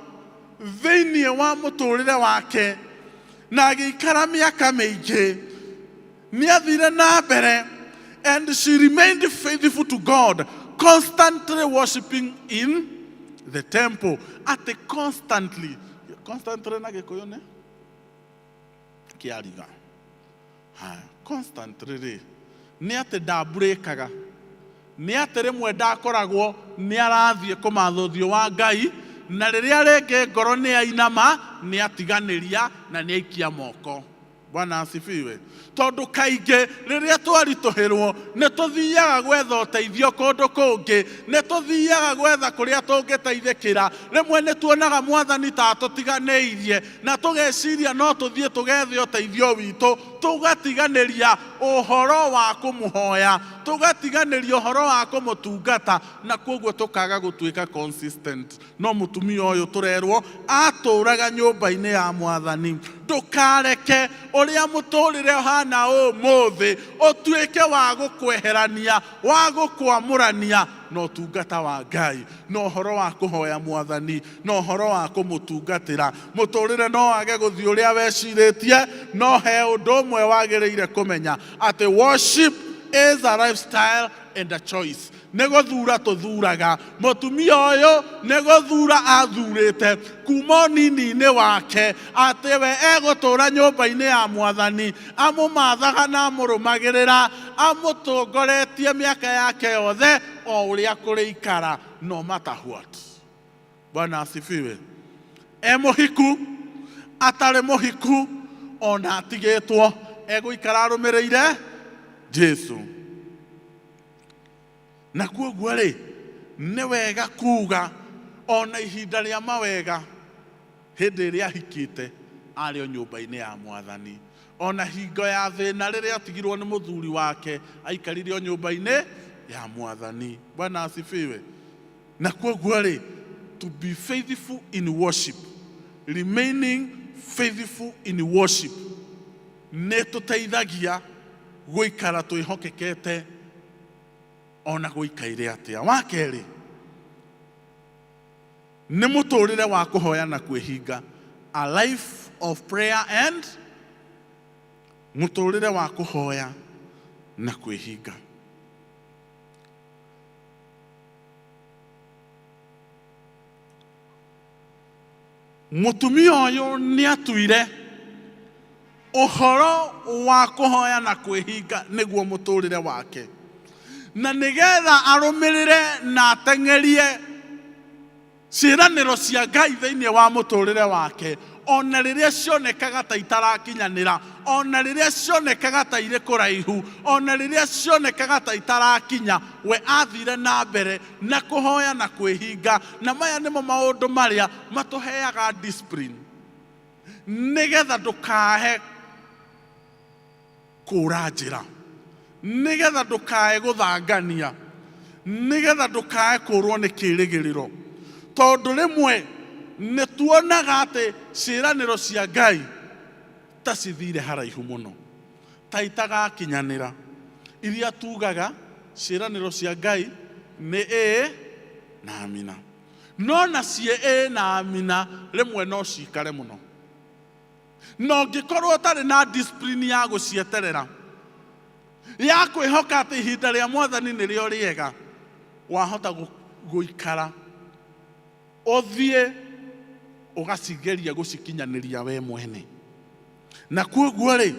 thĩinĩ wa mũtũrĩre wake na agĩikara mĩaka mĩingĩ, nĩ athire na mbere, and she remained faithful to God, constantly worshiping in the temple. Atĩ constantly, constantly na Gĩkũyũ nĩ kĩariga. Haya, constantly rĩ, nĩ atĩ ndamburĩkaga, nĩ atĩ rĩmwe ndakoragwo nĩ arathiĩ kũmatha ũthiũ wa Ngai, na rĩrĩa rĩngĩ ngoro nĩ ainama, nĩ atiganĩria na nĩ aikia moko. Bwana asifiwe. Tondũ kaingĩ rĩrĩa twaritũhĩrwo nĩ tũthiaga gwetha ũteithio kũndũ kũngĩ, nĩ tũthiaga gwetha kũrĩa tũngĩteithĩkĩra. Rĩmwe nĩ tuonaga Mwathani ta atũtiganĩirie na tũgeciria no tũthiĩ tũgethe ũteithio witũ, tũgatiganĩria ũhoro wa kũmũhoya, tũgatiganĩria ũhoro wa kũmũtungata, na kwoguo tũkaga gũtuĩka consistent. No mũtumia ũyũ tũrerwo atũraga nyũmba-inĩ ya Mwathani. Ndũkareke ũrĩa mũtũrĩre ũhana ũmũthĩ ũtuĩke wa gũkweherania, wa gũkwamũrania na ũtungata wa Ngai, na ũhoro wa kũhoya Mwathani, na ũhoro wa kũmũtungatĩra. Mũtũrĩre no wage gũthiĩ ũrĩa wecirĩtie, no he ũndũ ũmwe wagĩrĩire kũmenya, atĩ worship is a lifestyle and a choice. Nĩ gũthura tũthuraga. Mũtumia ũyũ nĩ gũthura athurĩte kuma ũnini-inĩ wake atĩ we egũtũra nyũmba-inĩ ya Mwathani, amũmathaga na amũrũmagĩrĩra, amũtongoretie mĩaka yake yothe o ũrĩa kũrĩikara, no matter what. Bwana asifiwe. E mũhiku, atarĩ mũhiku, ona atigĩtwo, egũikara arũmĩrĩire Jesu. Na kwoguo rĩ, nĩ wega kuuga ona ihinda rĩa mawega hĩndĩ ĩrĩa ahikĩte arĩ o nyũmba-inĩ ya Mwathani. Ona hingo ya thĩna rĩrĩa atigirwo nĩ mũthuri wake aikarire o nyũmba-inĩ ya Mwathani. Bwana asifiwe. Na kwoguo rĩ, to be faithful in worship, remaining faithful in worship nĩ tũteithagia gũikara twĩhokekete ona gũikaire atĩa. Wa kerĩ nĩ mũtũrĩre wa kũhoya na kwĩhinga, a life of prayer and mũtũrĩre wa kũhoya na kwĩhinga. Mũtumia ũyũ nĩ atuire ũhoro wa kũhoya na kwĩhinga nĩguo mũtũrĩre wake, na nĩgetha arũmĩrĩre na ateng'erie ciĩranĩro cia Ngai thĩinĩ wa mũtũrĩre wake, ona rĩrĩa cionekaga ta itarakinyanĩra, ona rĩrĩa cionekaga ta irĩ kũraihu, ona rĩrĩa cionekaga ta itarakinya, we athire na mbere na kũhoya na kwĩhinga. Na maya nĩmo maũndũ marĩa matũheaga discipline, nĩgetha ndũkae kũra njĩra, nĩgetha ndũkae gũthangania, nĩgetha ndũkae kũrwo nĩ kĩrĩgĩrĩro. Tondũ rĩmwe nĩ tuonaga atĩ ciĩranĩro cia Ngai ta cithire haraihu mũno, ta itagakinyanĩra. Iria tugaga ciĩranĩro cia Ngai nĩ ĩĩ na amina, no na ciĩ ĩĩ na amina rĩmwe no cikare mũno. Na ũngĩkorwo ũtarĩ na discipline ya gũcieterera, ya kwĩhoka atĩ ihinda rĩa Mwathani nĩrĩo rĩega, wahota gũikara ũthiĩ ũgacigeria gũcikinyanĩria we mwene. Na kwoguo rĩ,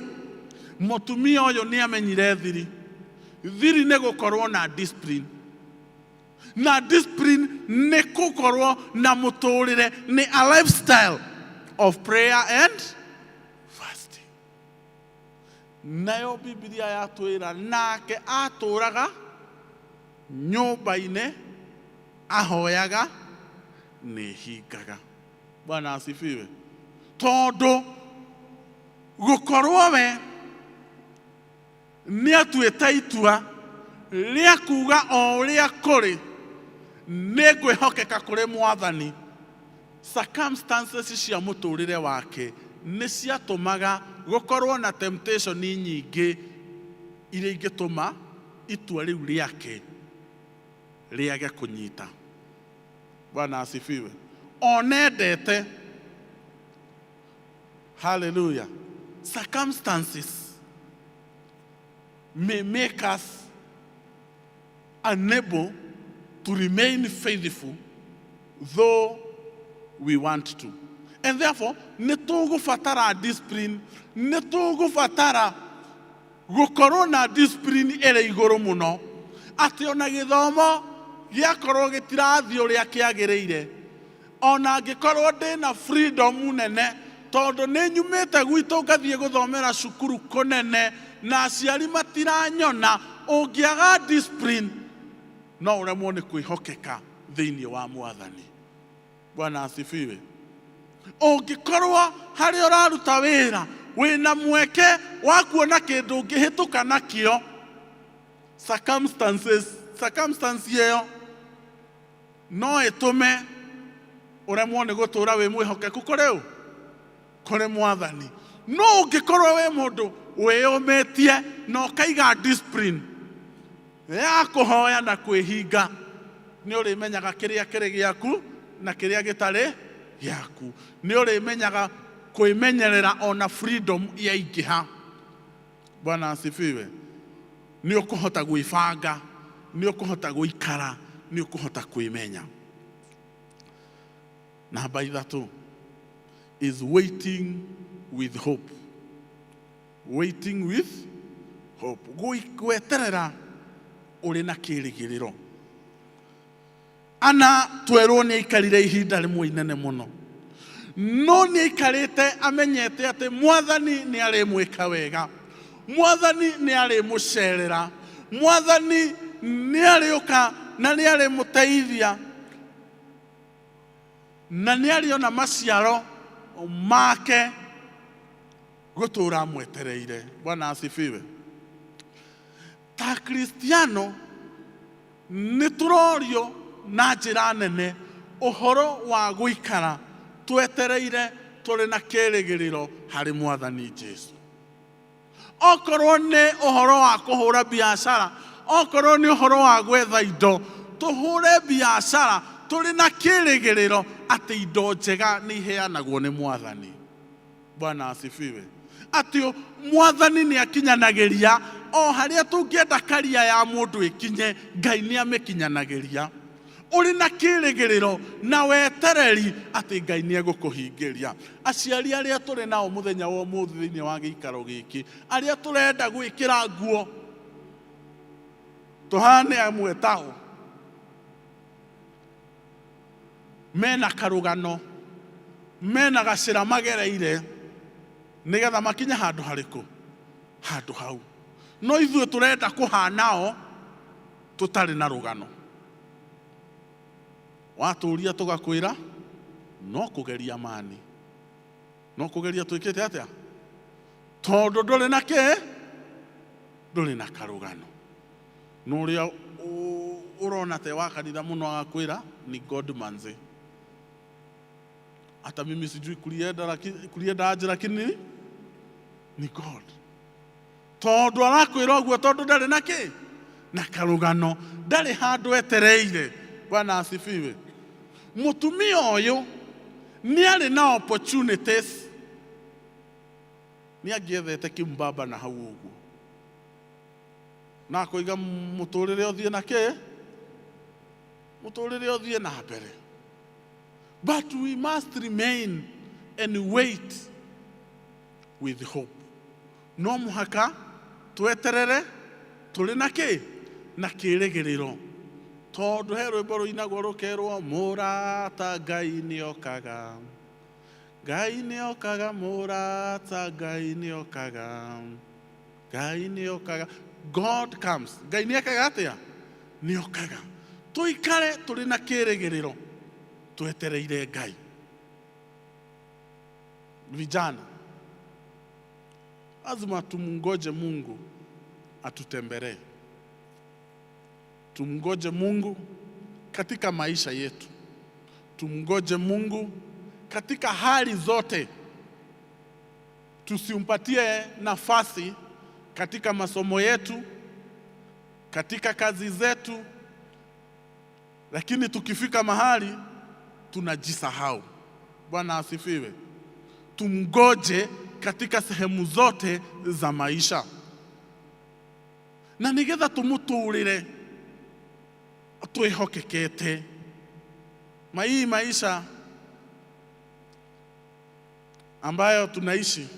mũtumia ũyũ nĩ amenyire thiri. Thiri nĩ gũkorwo na discipline. Na discipline nĩ gũkorwo na mũtũrĩre, nĩ a lifestyle of prayer and fasting. Nayo Bibilia yatwĩra nake atũraga nyũmba-inĩ ahoyaga nĩ hingaga. Bwana asifiwe. Tondũ gũkorwo we nĩ atuĩte itua rĩa kuga o ũrĩa kũrĩ nĩ ngwĩhokeka kũrĩ Mwathani, circumstances cia mũtũrĩre wake nĩ ciatũmaga gũkorwo na temptation nyingĩ iria ingĩtũma itua rĩu rĩake rĩage kũnyita. Bwana asifiwe. Onendete. Hallelujah. Circumstances may make us unable to remain faithful though we want to. And therefore, nĩ tũgũbatara discipline, nĩ tũgũbatara gũkorwo na discipline ĩrĩ igũrũ mũno, atĩ ona gĩthomo gĩakorwo gĩtirathiĩ ũrĩa kĩagĩrĩire, ona angĩkorwo ndĩna freedom nene Tondũ nĩ nyumĩte gwitũ ngathiĩ gũthomera cukuru kũnene na aciari matiranyona. Ũngĩaga discipline no ũremwo nĩ kwĩhokeka thĩinĩ wa Mwathani. Bwana asifiwe. Ũngĩkorwo harĩa ũraruta wĩra wĩna mweke wa kuona kĩndũ ũngĩhĩtũka nakĩo, circumstances, circumstance ĩyo no ĩtũme ũremwo nĩ gũtũra wĩ mwĩhokeku kũrĩ ũ? Kũrĩ Mwathani. No ũngĩkorwo wĩ mũndũ wĩyũmĩtie na ũkaiga discipline ya kũhoya na kwĩhinga, nĩ ũrĩmenyaga kĩrĩa kĩrĩ gĩaku na kĩrĩa gĩtarĩ gĩaku. Nĩ ũrĩmenyaga kwĩmenyerera ona freedom yaingĩha. Bwana asifiwe. Nĩ ũkũhota gwĩbanga, nĩ ũkũhota gũikara, nĩ ũkũhota kwĩmenya. Namba ithatũ is waiting with hope. Waiting with hope. Gweterera ũrĩ na kĩrĩgĩrĩro. Ana twerwo nĩ aikarire ihinda rĩmwe inene mũno, no nĩ aikarĩte amenyete atĩ Mwathani nĩ arĩmwĩka wega, Mwathani nĩ arĩmũcerera, Mwathani nĩ arĩũka na nĩ arĩmũteithia, na nĩ arĩona maciaro make gũtũra amwetereire. Bwana asifiwe. Ta Kristiano nĩ tũrorio na njĩra nene ũhoro wa gũikara twetereire tũrĩ na kĩrĩgĩrĩro harĩ Mwathani Jesu. Okorwo nĩ ũhoro wa kũhũra biacara, okorwo nĩ ũhoro wa gwetha indo, tũhũre biacara tũrĩ na kĩrĩgĩrĩro atĩ indo njega nĩ iheanagwo nĩ Mwathani. Bwana asifiwe. Atĩ Mwathani nĩ akinyanagĩria o harĩa tũngĩenda karia ya mũndũ ĩkinye, Ngai nĩ amĩkinyanagĩria. Ũrĩ na kĩrĩgĩrĩro na wetereri atĩ Ngai nĩ egũkũhingĩria. Aciari arĩa tũrĩ nao mũthenya wa ũmũthĩ thĩinĩ wa gĩikaro gĩkĩ, arĩa tũrenda gwĩkĩra nguo tũhane amwe tao, mena karũgano, mena gacĩra magereire nĩgetha makinye handũ harĩkũ? Handũ hau. No ithuĩ tũrenda kũhanao tũtarĩ na rũgano. Watũria tũgakwĩra no kũgeria mani, no kũgeria twĩkĩte atĩa, tondũ ndũrĩ na kĩ, ndũrĩ na karũgano. Na ũrĩa ũrona te wa kanitha mũno agakwĩra ni God manze, hata mimi sijui kulienda, lakini kulienda aje, lakini ni God. Tondũ arakwĩra ũguo tondũ ndarĩ na kĩ, na karũgano, ndarĩ handũ etereire. Bwana asifiwe. Mũtumia ũyũ nĩ arĩ na opportunities, nĩ angĩethete kĩmbamba na hau ũguo na akoiga mũtũrĩre ũthiĩ na kĩ, mũtũrĩre ũthiĩ na mbere. But we must remain and wait with hope. No mũhaka tweterere tũrĩ na kĩ, na kĩrĩgĩrĩro, tondũ he rwĩmbo rũinagwo rũkerwo mũrata Ngai nĩokaga, Ngai nĩokaga, mũrata Ngai nĩokaga, Ngai nĩokaga. God comes. Ngai nĩekaga atĩa? Nĩokaga. Tũikare tũrĩ na kĩrĩgĩrĩro twetereire Ngai. Vijana, lazima tumngoje Mungu atutembelee. Tumngoje Mungu katika maisha yetu. Tumngoje Mungu katika hali zote. Tusimpatie nafasi katika masomo yetu, katika kazi zetu, lakini tukifika mahali tunajisahau. Bwana asifiwe. Tumgoje katika sehemu zote za maisha, na nigetha tumuturire twihokekete. Hii maisha ambayo tunaishi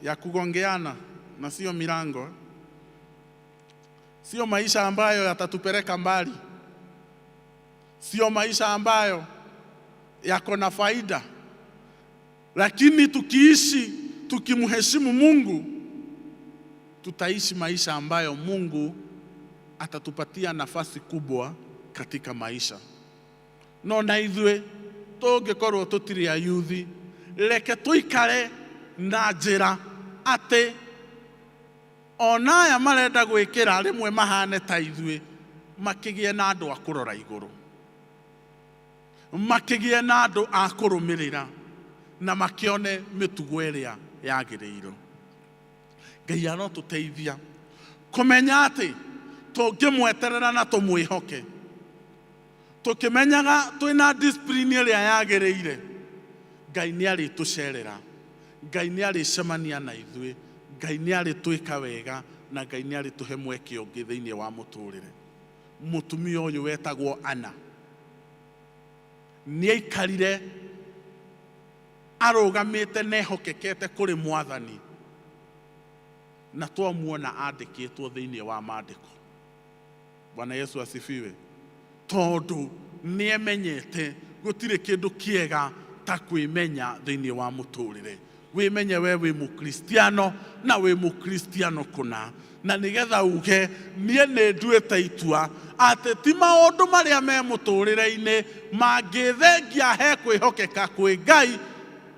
ya kugongeana na sio milango, sio maisha ambayo yatatupeleka mbali, sio maisha ambayo yako na faida. Lakini tukiishi tukimheshimu Mungu, tutaishi maisha ambayo Mungu atatupatia nafasi kubwa katika maisha. No na ithuĩ tũngĩkorwo tũtirĩ ayuthi, reke tũikare na njĩra atĩ ona aya marenda gwĩkĩra rĩmwe mahane ta ithuĩ, makĩgĩe na andũ a kũrora igũrũ, makĩgĩe na andũ a kũrũmĩrĩra na makĩone mĩtugo ĩrĩa yagĩrĩirwo. Ngai arotũteithia kũmenya atĩ tũngĩmweterera na tũmwĩhoke, tũkĩmenyaga twĩna discipline ĩrĩa yagĩrĩire, Ngai nĩ arĩtũcerera, Ngai nĩ arĩcemania na ithuĩ, Ngai nĩ arĩtwĩka wega na Ngai nĩ arĩtũhe mweke ũngĩ thĩinĩ wa mũtũrĩre. Mũtumia ũyũ wetagwo Anna nĩ aikarire arũgamĩte na ehokekete kũrĩ Mwathani, na twamuona andĩkĩtwo thĩinĩ wa maandĩko. Bwana Yesu asifiwe. Tondũ nĩ emenyete gũtirĩ kĩndũ kĩega ta kwĩmenya thĩinĩ wa mũtũrĩre. Wĩmenye we wĩ mũkristiano na wĩ mũkristiano kũna, na nĩgetha uge niĩ nĩ nduĩte itua atĩ ti maũndũ marĩa me mũtũrĩre-inĩ mangĩthengia he kwĩhokeka kwĩ Ngai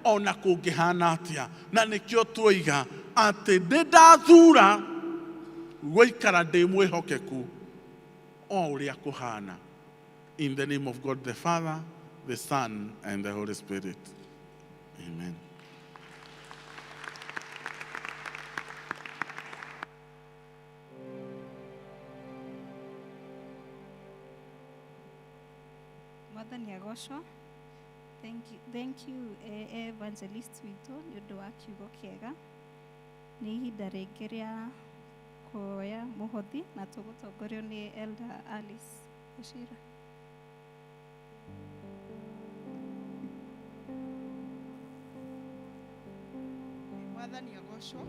ona kũngĩhana atĩa. Na nĩkĩo tuoiga atĩ nĩ ndathura gũikara ndĩ mwĩhokeku o ũrĩa kũhana. In the name of God the Father, the Son, and the Holy Spirit. Amen. Mwathani agocwo. Thank you, thank you evangelist witũ nĩ ũndũ wa kiugo kĩega. Nĩ ihinda rĩngĩ rĩa kuoya mũhothi na tũgũtongorio nĩ Elder Alice Wachira. Mwathani agocwo.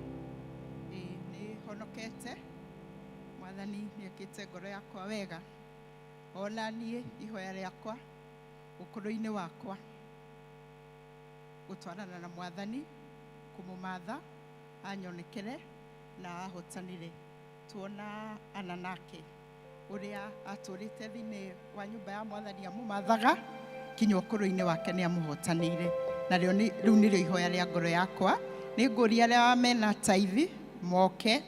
Ĩĩ nĩ honokete. Mwathani nĩ ekĩte ngoro yakwa wega. Ona niĩ ihoya rĩakwa ũkũrũ-inĩ wakwa gũtwarana na Mwathani, kũmũmatha anyonekere na ahotanire. Tuona Ana nake ũrĩa atũrĩte thĩinĩ wa nyũmba ya Mwathani amũmathaga kinya ũkũrũ-inĩ wake nĩ amũhotanĩire. Na rĩo rĩu nĩrĩo ihoya rĩa ngoro yakwa. Nĩ ngũria arĩa mena taithi moke,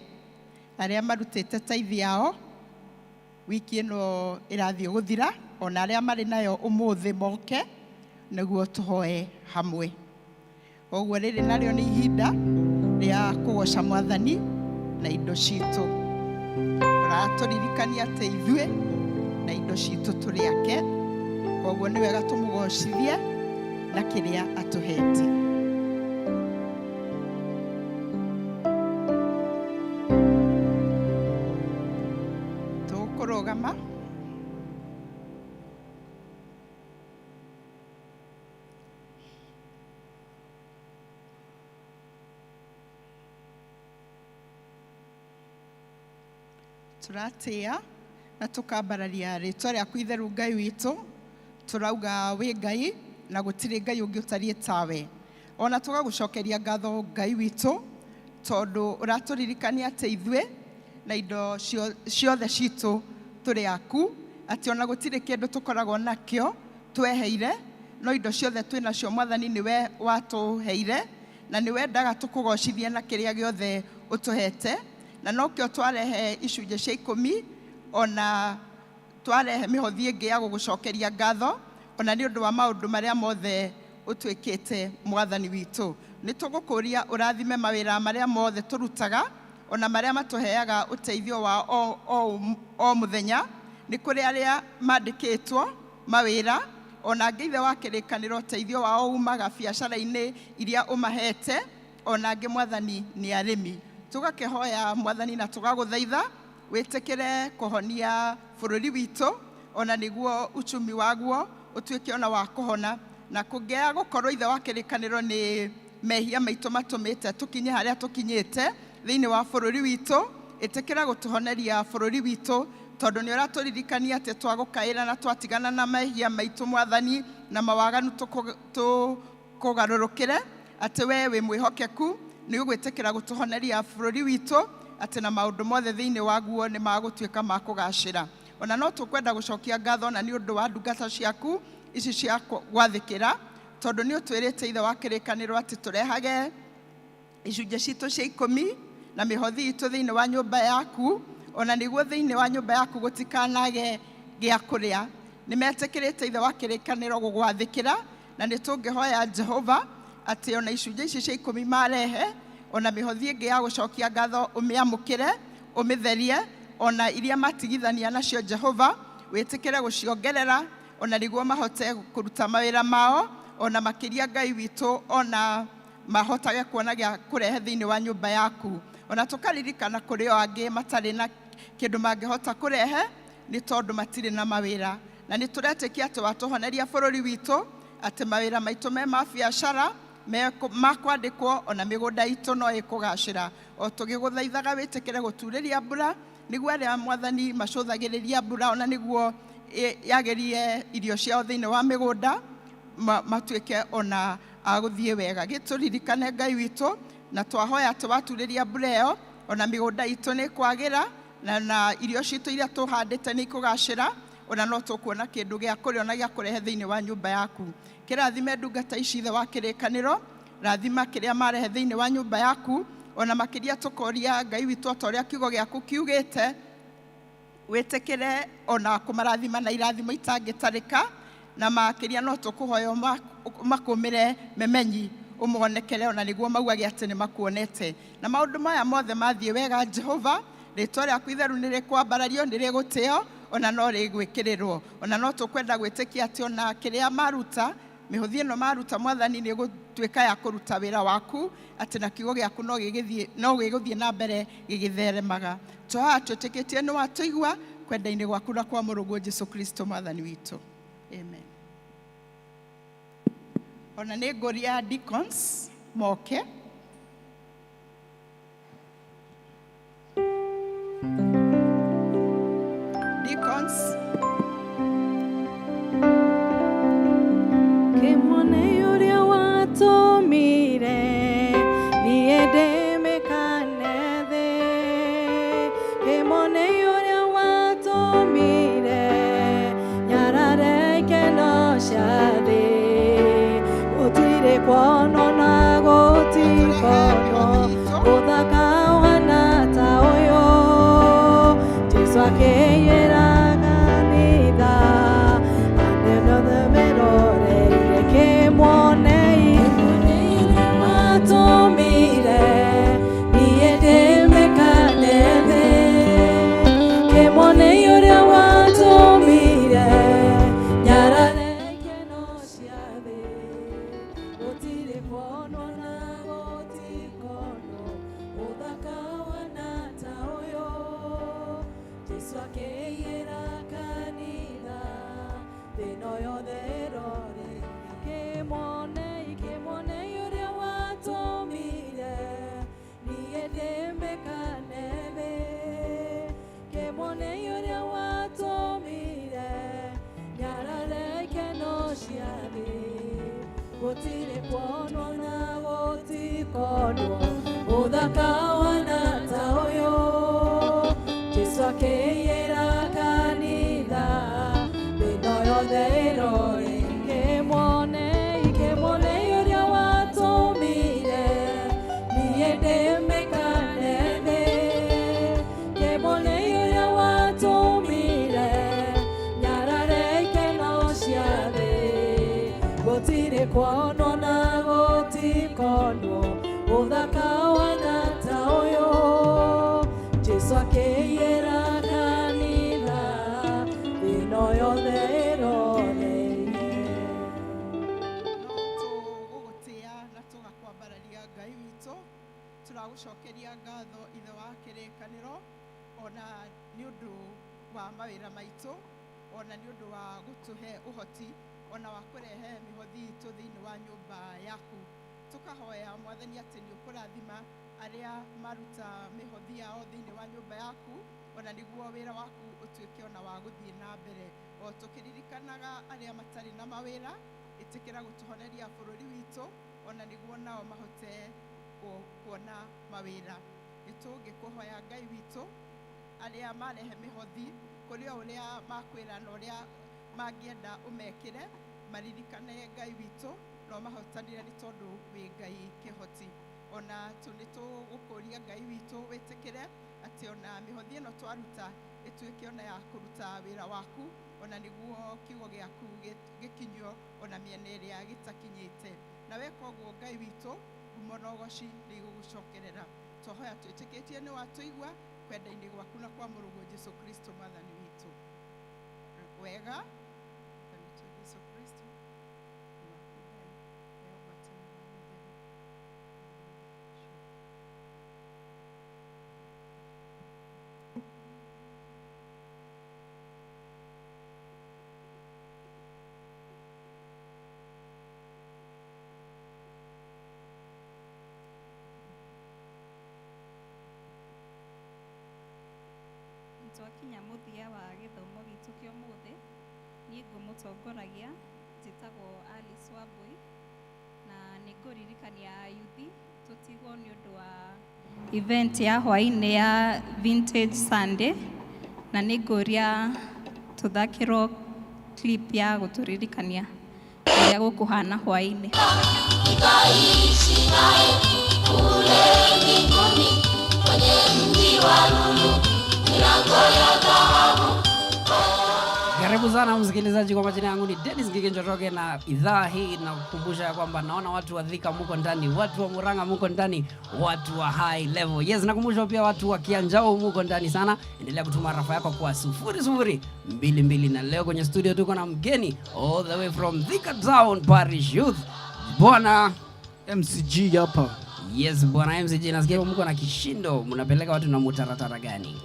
arĩa marutĩte taithi yao wiki ĩno ĩrathiĩ gũthira, ona arĩa marĩ nayo ũmũthĩ moke nĩguo tũhoe hamwe. Koguo rĩrĩ narĩo nĩ ihinda rĩa kũgoca Mwathani na indo citũ. Ũratũririkania atĩ ithuĩ na indo citũ tũrĩ ake, koguo nĩ wega tũmũgocithie na kĩrĩa atũhete. Tũkũrũgama. Tũratĩa na tũkambararia rĩtwa rĩaku itheru Ngai witũ. Tũrauga wĩ Ngai na gũtirĩ Ngai ũngĩ ũtariĩ tawe. Ona tũgagũcokeria ngatho Ngai witũ tondũ ũratũririkania atĩ ithuĩ na indo ciothe citũ tũrĩ aku, atĩ ona gũtirĩ kĩndũ tũkoragwo nakĩo tweheire, no indo ciothe twĩ nacio Mwathani nĩwe watũheire, na nĩ wendaga tũkũgocithie na kĩrĩa gĩothe ũtũhete, na nokĩo twarehe icunjĩ cia ikũmi, ona twarehe mĩhothi ĩngĩ ya gũgũcokeria ngatho, ona nĩ ũndũ wa maũndũ marĩa mothe ũtwĩkĩte Mwathani witũ. Nĩ tũgũkũria ũrathime mawĩra marĩa mothe tũrutaga, ona marĩa matũheaga ũteithio wa o mũthenya. Nĩ kũrĩ arĩa mandĩkĩtwo mawĩra, ona angĩ ithe wa kĩrĩkanĩro ũteithio wao umaga biacara-inĩ iria ũmahete, ona angĩ Mwathani nĩ arĩmi. Tũgakĩhoya Mwathani na tũgagũthaitha wĩtĩkĩre kũhonia bũrũri witũ, ona nĩguo uchumi waguo ũtuĩke ona wa kũhona, na kũngĩaga gũkorwo ithe wa kĩrĩkanĩro nĩ mehia maitũ matũmĩte tũkinye harĩa tũkinyĩte thĩinĩ wa bũrũri witũ, ĩtĩkĩra gũtũhoneria bũrũri witũ, tondũ nĩ ũratũririkania atĩ twagũkaĩra na twatigana na mehia maitũ Mwathani na mawaganu tũkũgarũrũkĩre, Atĩ we wĩ mwĩhokeku nĩ ũgwĩtĩkĩra gũtũhoneria bũrũri witũ atĩ na maũndũ mothe thĩinĩ waguo nĩ magũtuĩka ma kũgacĩra. Ona no tũkwenda gũcokia ngatho na nĩ ũndũ wa ndungata ciaku ici cia gwathĩkĩra tondũ nĩ ũtwĩrĩte ithe wa kĩrĩkanĩro atĩ tũrehage icunjĩ citũ cia 10 na mĩhothi itũ thĩinĩ wa nyũmba yaku ona nĩguo thĩinĩ wa nyũmba yaku gũtikanage gĩa kũrĩa. Nĩ metĩkĩrĩte ithe wa kĩrĩkanĩro gũgwathĩkĩra na nĩ tũngĩhoya Jehova atĩ ona icunjĩ ici cia 10 marehe ona mĩhothi ĩngĩ ya gũcokia ngatho ũmĩamũkĩre ũmĩtherie ona iria matigithania nacio Jehova wĩtĩkĩre gũciongerera ona nĩguo mahote kũruta mawĩra mao ona makĩria Ngai witũ ona mahotage kuona gĩa kũrehe thĩinĩ wa nyũmba yaku. Ona tũkaririkana kũrĩ o angĩ matarĩ na kĩndũ mangĩhota kũrehe nĩ tondũ matirĩ na mawĩra na nĩ tũretĩkia atĩ watũhoneria bũrũri witũ atĩ mawĩra maitũ me ma biacara ma kwandĩkwo ona mĩgũnda itũ no ĩkũgacĩra. O tũgĩgũthaithaga wĩtĩkĩre gũturĩria mbura nĩguo arĩa mwathani macũthagĩrĩria mbura ona nĩguo yagĩrie irio ciao thĩinĩ wa mĩgũnda matuĩke ona agũthiĩ wega. Gĩtũririkane Ngai witũ na twahoya atĩ waturĩria mbura ĩyo ona mĩgũnda itũ nĩ ĩkwagĩra na irio citũ iria tũhandĩte nĩ ikũgacĩra ona no tũkuona kĩndũ gĩa kũrĩa ona gĩa kũrehe thĩinĩ wa nyũmba yaku. Kĩrathime ndungata ici ithe wa kĩrĩkanĩro, rathima kĩrĩa marehe thĩinĩ wa nyũmba yaku ona makĩria tũkoria Ngai witũ o ta ũrĩa kiugo gĩaku kiugĩte wĩtĩkĩre ona kũmarathima na irathimo itangĩtarĩka na makĩria no tũkũhoya makũmĩre memenyi ũmonekere ona nĩguo maugage atĩ nĩ makuonete. Na maũndũ maya mothe mathiĩ wega Jehova rĩtwa rĩaku itheru nĩ rĩkwambarario nĩ rĩgũtĩo ona no rĩgwĩkĩrĩrwo. Ona no tũkwenda gwĩtĩkia atĩ ona kĩrĩa maruta mĩhothi ĩno maruta mwathani nĩ ĩgũtuĩka ya kũruta wĩra waku atĩ na kiugo gĩaku no gĩgũthiĩ na mbere gĩgĩtheremaga. Twaha twĩtĩkĩtie nĩ watũigua kwenda-inĩ gwaku na kwa mũrũguo Jesu Kristo mwathani witũ. Amen. Ona nĩ ngũria deacons moke. Deacons. Kĩmone ũrĩa watũmire niĩ ndĩmĩkane thĩ. Kĩmone ũrĩa watũmire nyarare ikeno cia thĩ. Gũtirĩ kuonwo na gũtikonwo ũthaka ũhana ta ũyũ. Jesũ akĩiyĩra kanitha anene othe meroreire. Kĩmuonei watũmire niĩ ndĩmĩkane thĩ. Kĩmuonei ũrĩa watũmire nyarare ikeno cia thĩ. Gũtirĩ kuonwo na gũtikonwo ũthaka ũhana ta ũyũ. Jesũ akĩiyĩra kanitha thĩ ĩno yothe ĩrore. Kĩmuonei, kĩmuonei ũrĩa watũmire niĩ ndĩmĩkane thĩ. Kĩmuonei ũrĩa watũmire nyarare ikeno cia thĩ. Gũtirĩ kuonwo na gũtikonwo ũthaka ũhana ta ũyũ. Jesũ akĩiyĩra kanitha thĩ ĩno yothe ĩrore. Kĩmuonei, kĩmuonei ũrĩa watũmire niĩ ndĩmĩkane thĩ. Kĩmuonei ũrĩa watũmire nyarare ikeno cia thĩ. Gũtirĩ kuonwo na gũtikonwo ũthaka ũhana ta ũyũ. Jesũ akĩiyĩra kanitha thĩ ĩno yothe ĩroreire. No tũgũgũtĩa na tũgakwambararia Ngai witũ tũragũcokeria ngatho ithe wa kĩrĩkanĩro ona nĩ ũndũ wa mawĩra maitũ ona nĩ ũndũ wa gũtũhe ũhoti ona wa kũrehe mĩhothi itũ thĩinĩ wa nyũmba yaku. Tũkahoya mwathani atĩ nĩ ũkũrathima arĩa maruta mĩhothi yao thĩinĩ wa nyũmba yaku ona nĩguo wĩra waku ũtuĩke ona wa gũthiĩ na mbere. O tũkĩririkanaga arĩa matarĩ na mawĩra ĩtĩkĩra gũtũhoneria bũrũri witũ Ona nĩguo nao mahote kuona mawĩra. Nĩ tũngĩkũhoya Ngai witũ, arĩa marehe mĩhothi kũrĩ o ũrĩa makwĩra na ũrĩa mangĩenda ũmekĩre, maririkane Ngai witũ no mahotanire nĩ tondũ wĩ Ngai kĩhoti. Ona nĩ tũgũkũria Ngai witũ wĩtĩkĩre atĩ ona mĩhothi ĩno twaruta ĩtuĩke ona ya kũruta wĩra waku, ona nĩguo kiugo gĩaku gĩkinyio ona mĩena ĩrĩa gĩtakinyĩte. Na weka ũguo Ngai witũ, ngumo na ũgoci nĩ igũgũcokerera. Twahoya twĩtĩkĩtie nĩ watũigua kwenda-inĩ gwaku na kwa mũrũguo Jesu Kristo mwathani witũ. Wega Mwathani witũ Jesu Kristo, nĩ waku Ngai, heo ngwatanĩro ya Mũtheru. Twakinya mũthia wa gĩthomo gitũ kĩa ũmũthĩ, niĩ ngũmũtongoragia, njĩtagwo Alice Wambui, na nĩ ngũririkania ayuthi tũtigwo nĩ ũndũ wa event ya hwaĩ-inĩ ya Vintage Sunday, na nĩ ngũria tũthakĩrwo clip ya gũtũririkania ũrĩa gũkũhana hwaĩ-inĩ. Nikaishi naye kule mbinguni kwenye mji wa lulu, milango ya dhahabu. Karibu sana msikilizaji, kwa majina yangu ni Dennis Ngige Njoroge, na idhaa hii nakukumbusha ya kwamba naona watu wa Thika muko ndani, watu wa Murang'a muko ndani, watu wa high level. Yes, nakumbusha pia watu wa Kianjau muko ndani sana. Endelea kutuma rafa yako kwa 0022, na leo kwenye studio tuko na mgeni all the way from Thika Town Parish Youth, Bwana MCG hapa. Yes, Bwana MCG, nasikia mko na kishindo, mnapeleka watu na mutaratara gani?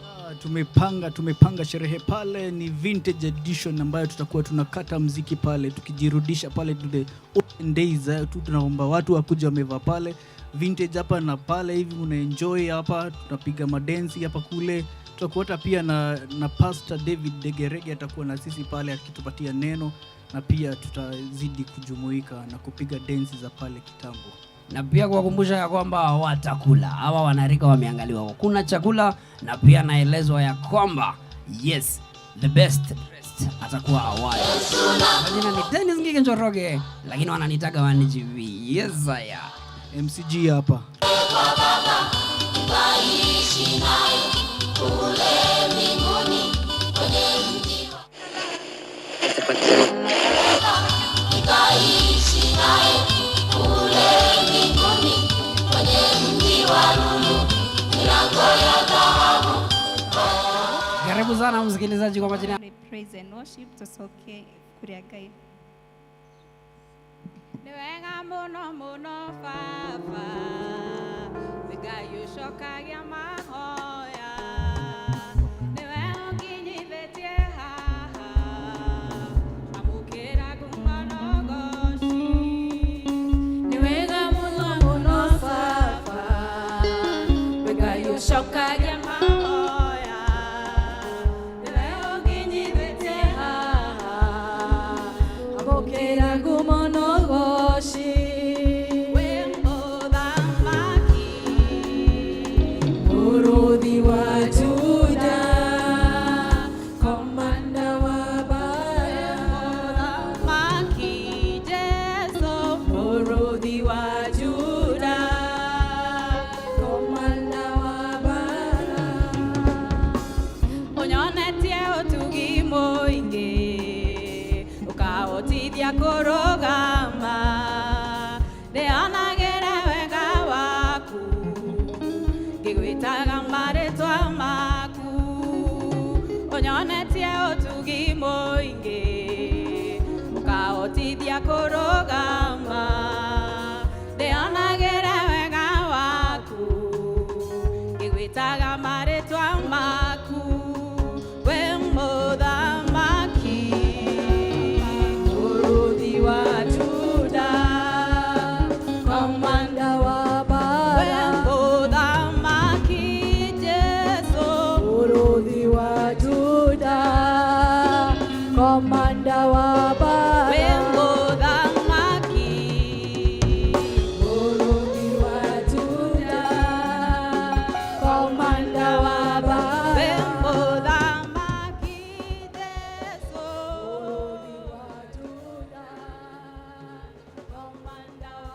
Tumepanga sherehe pale, ni vintage edition ambayo tutakuwa tunakata mziki pale, tukijirudisha pale to the olden days. Tu tunaomba watu wakuja wamevaa pale vintage hapa na pale hivi, unaenjoy hapa, tunapiga madensi hapa kule. Tutakuwa hata pia na Pastor David Degerege atakuwa na sisi pale akitupatia neno, na pia tutazidi kujumuika na kupiga densi za pale kitambo. Na pia kuwakumbusha ya kwamba watakula hawa wanarika wameangaliwa, kuna chakula, na pia naelezwa ya kwamba yes, the best dressed atakuwa awali. Majina ni Dennis Ngige Njoroge, lakini wananitaga 1GB. Yes, haya. MCG hapa. Kwa Baba nikaishi naye kule mbinguni kwenye mji wa nikaishi naye kule mbinguni kwenye mji wa lulu, milango ya dhahabu. Karibu sana msikilizaji, kwa majina Praise and worship, tucoke kũrĩa Ngai. Nĩ wega mũno mũno Baba, nĩ Ngai ũcokagia mahoya, nĩwe ũnginyithĩtie haha, amũkĩra ngumo na ũgoci. Nĩ wega mũno mũno Baba, nĩ Ngai ũcokagia mahoya, nĩwe ũnginyithĩtie haha, amũkĩra ngumo na ũgoci. Wĩ mũthamaki, Mũrũthi wa Juda, komanda wa bara, mũthamaki Jesũ, Mũrũthi wa Juda, komanda wa bara, ũnyonetie ũtugi mũingĩ, ũkahotithia kũrũgama, ndĩonagĩre wega waku, ngĩgwĩtaga marĩtwa maku, ũnyonetie ũtugi mũingĩ, ũkahotithia kũrũgama, ndĩonagĩre wega waku, ngĩgwĩtaga marĩtwa maku, wĩ mũthamaki. Mũrũthi wa Juda, komanda wa bara, Wĩ mũthamaki Jesũ, Mũrũthi wa Juda, komanda wa bara, wĩ mũthamaki. Juda.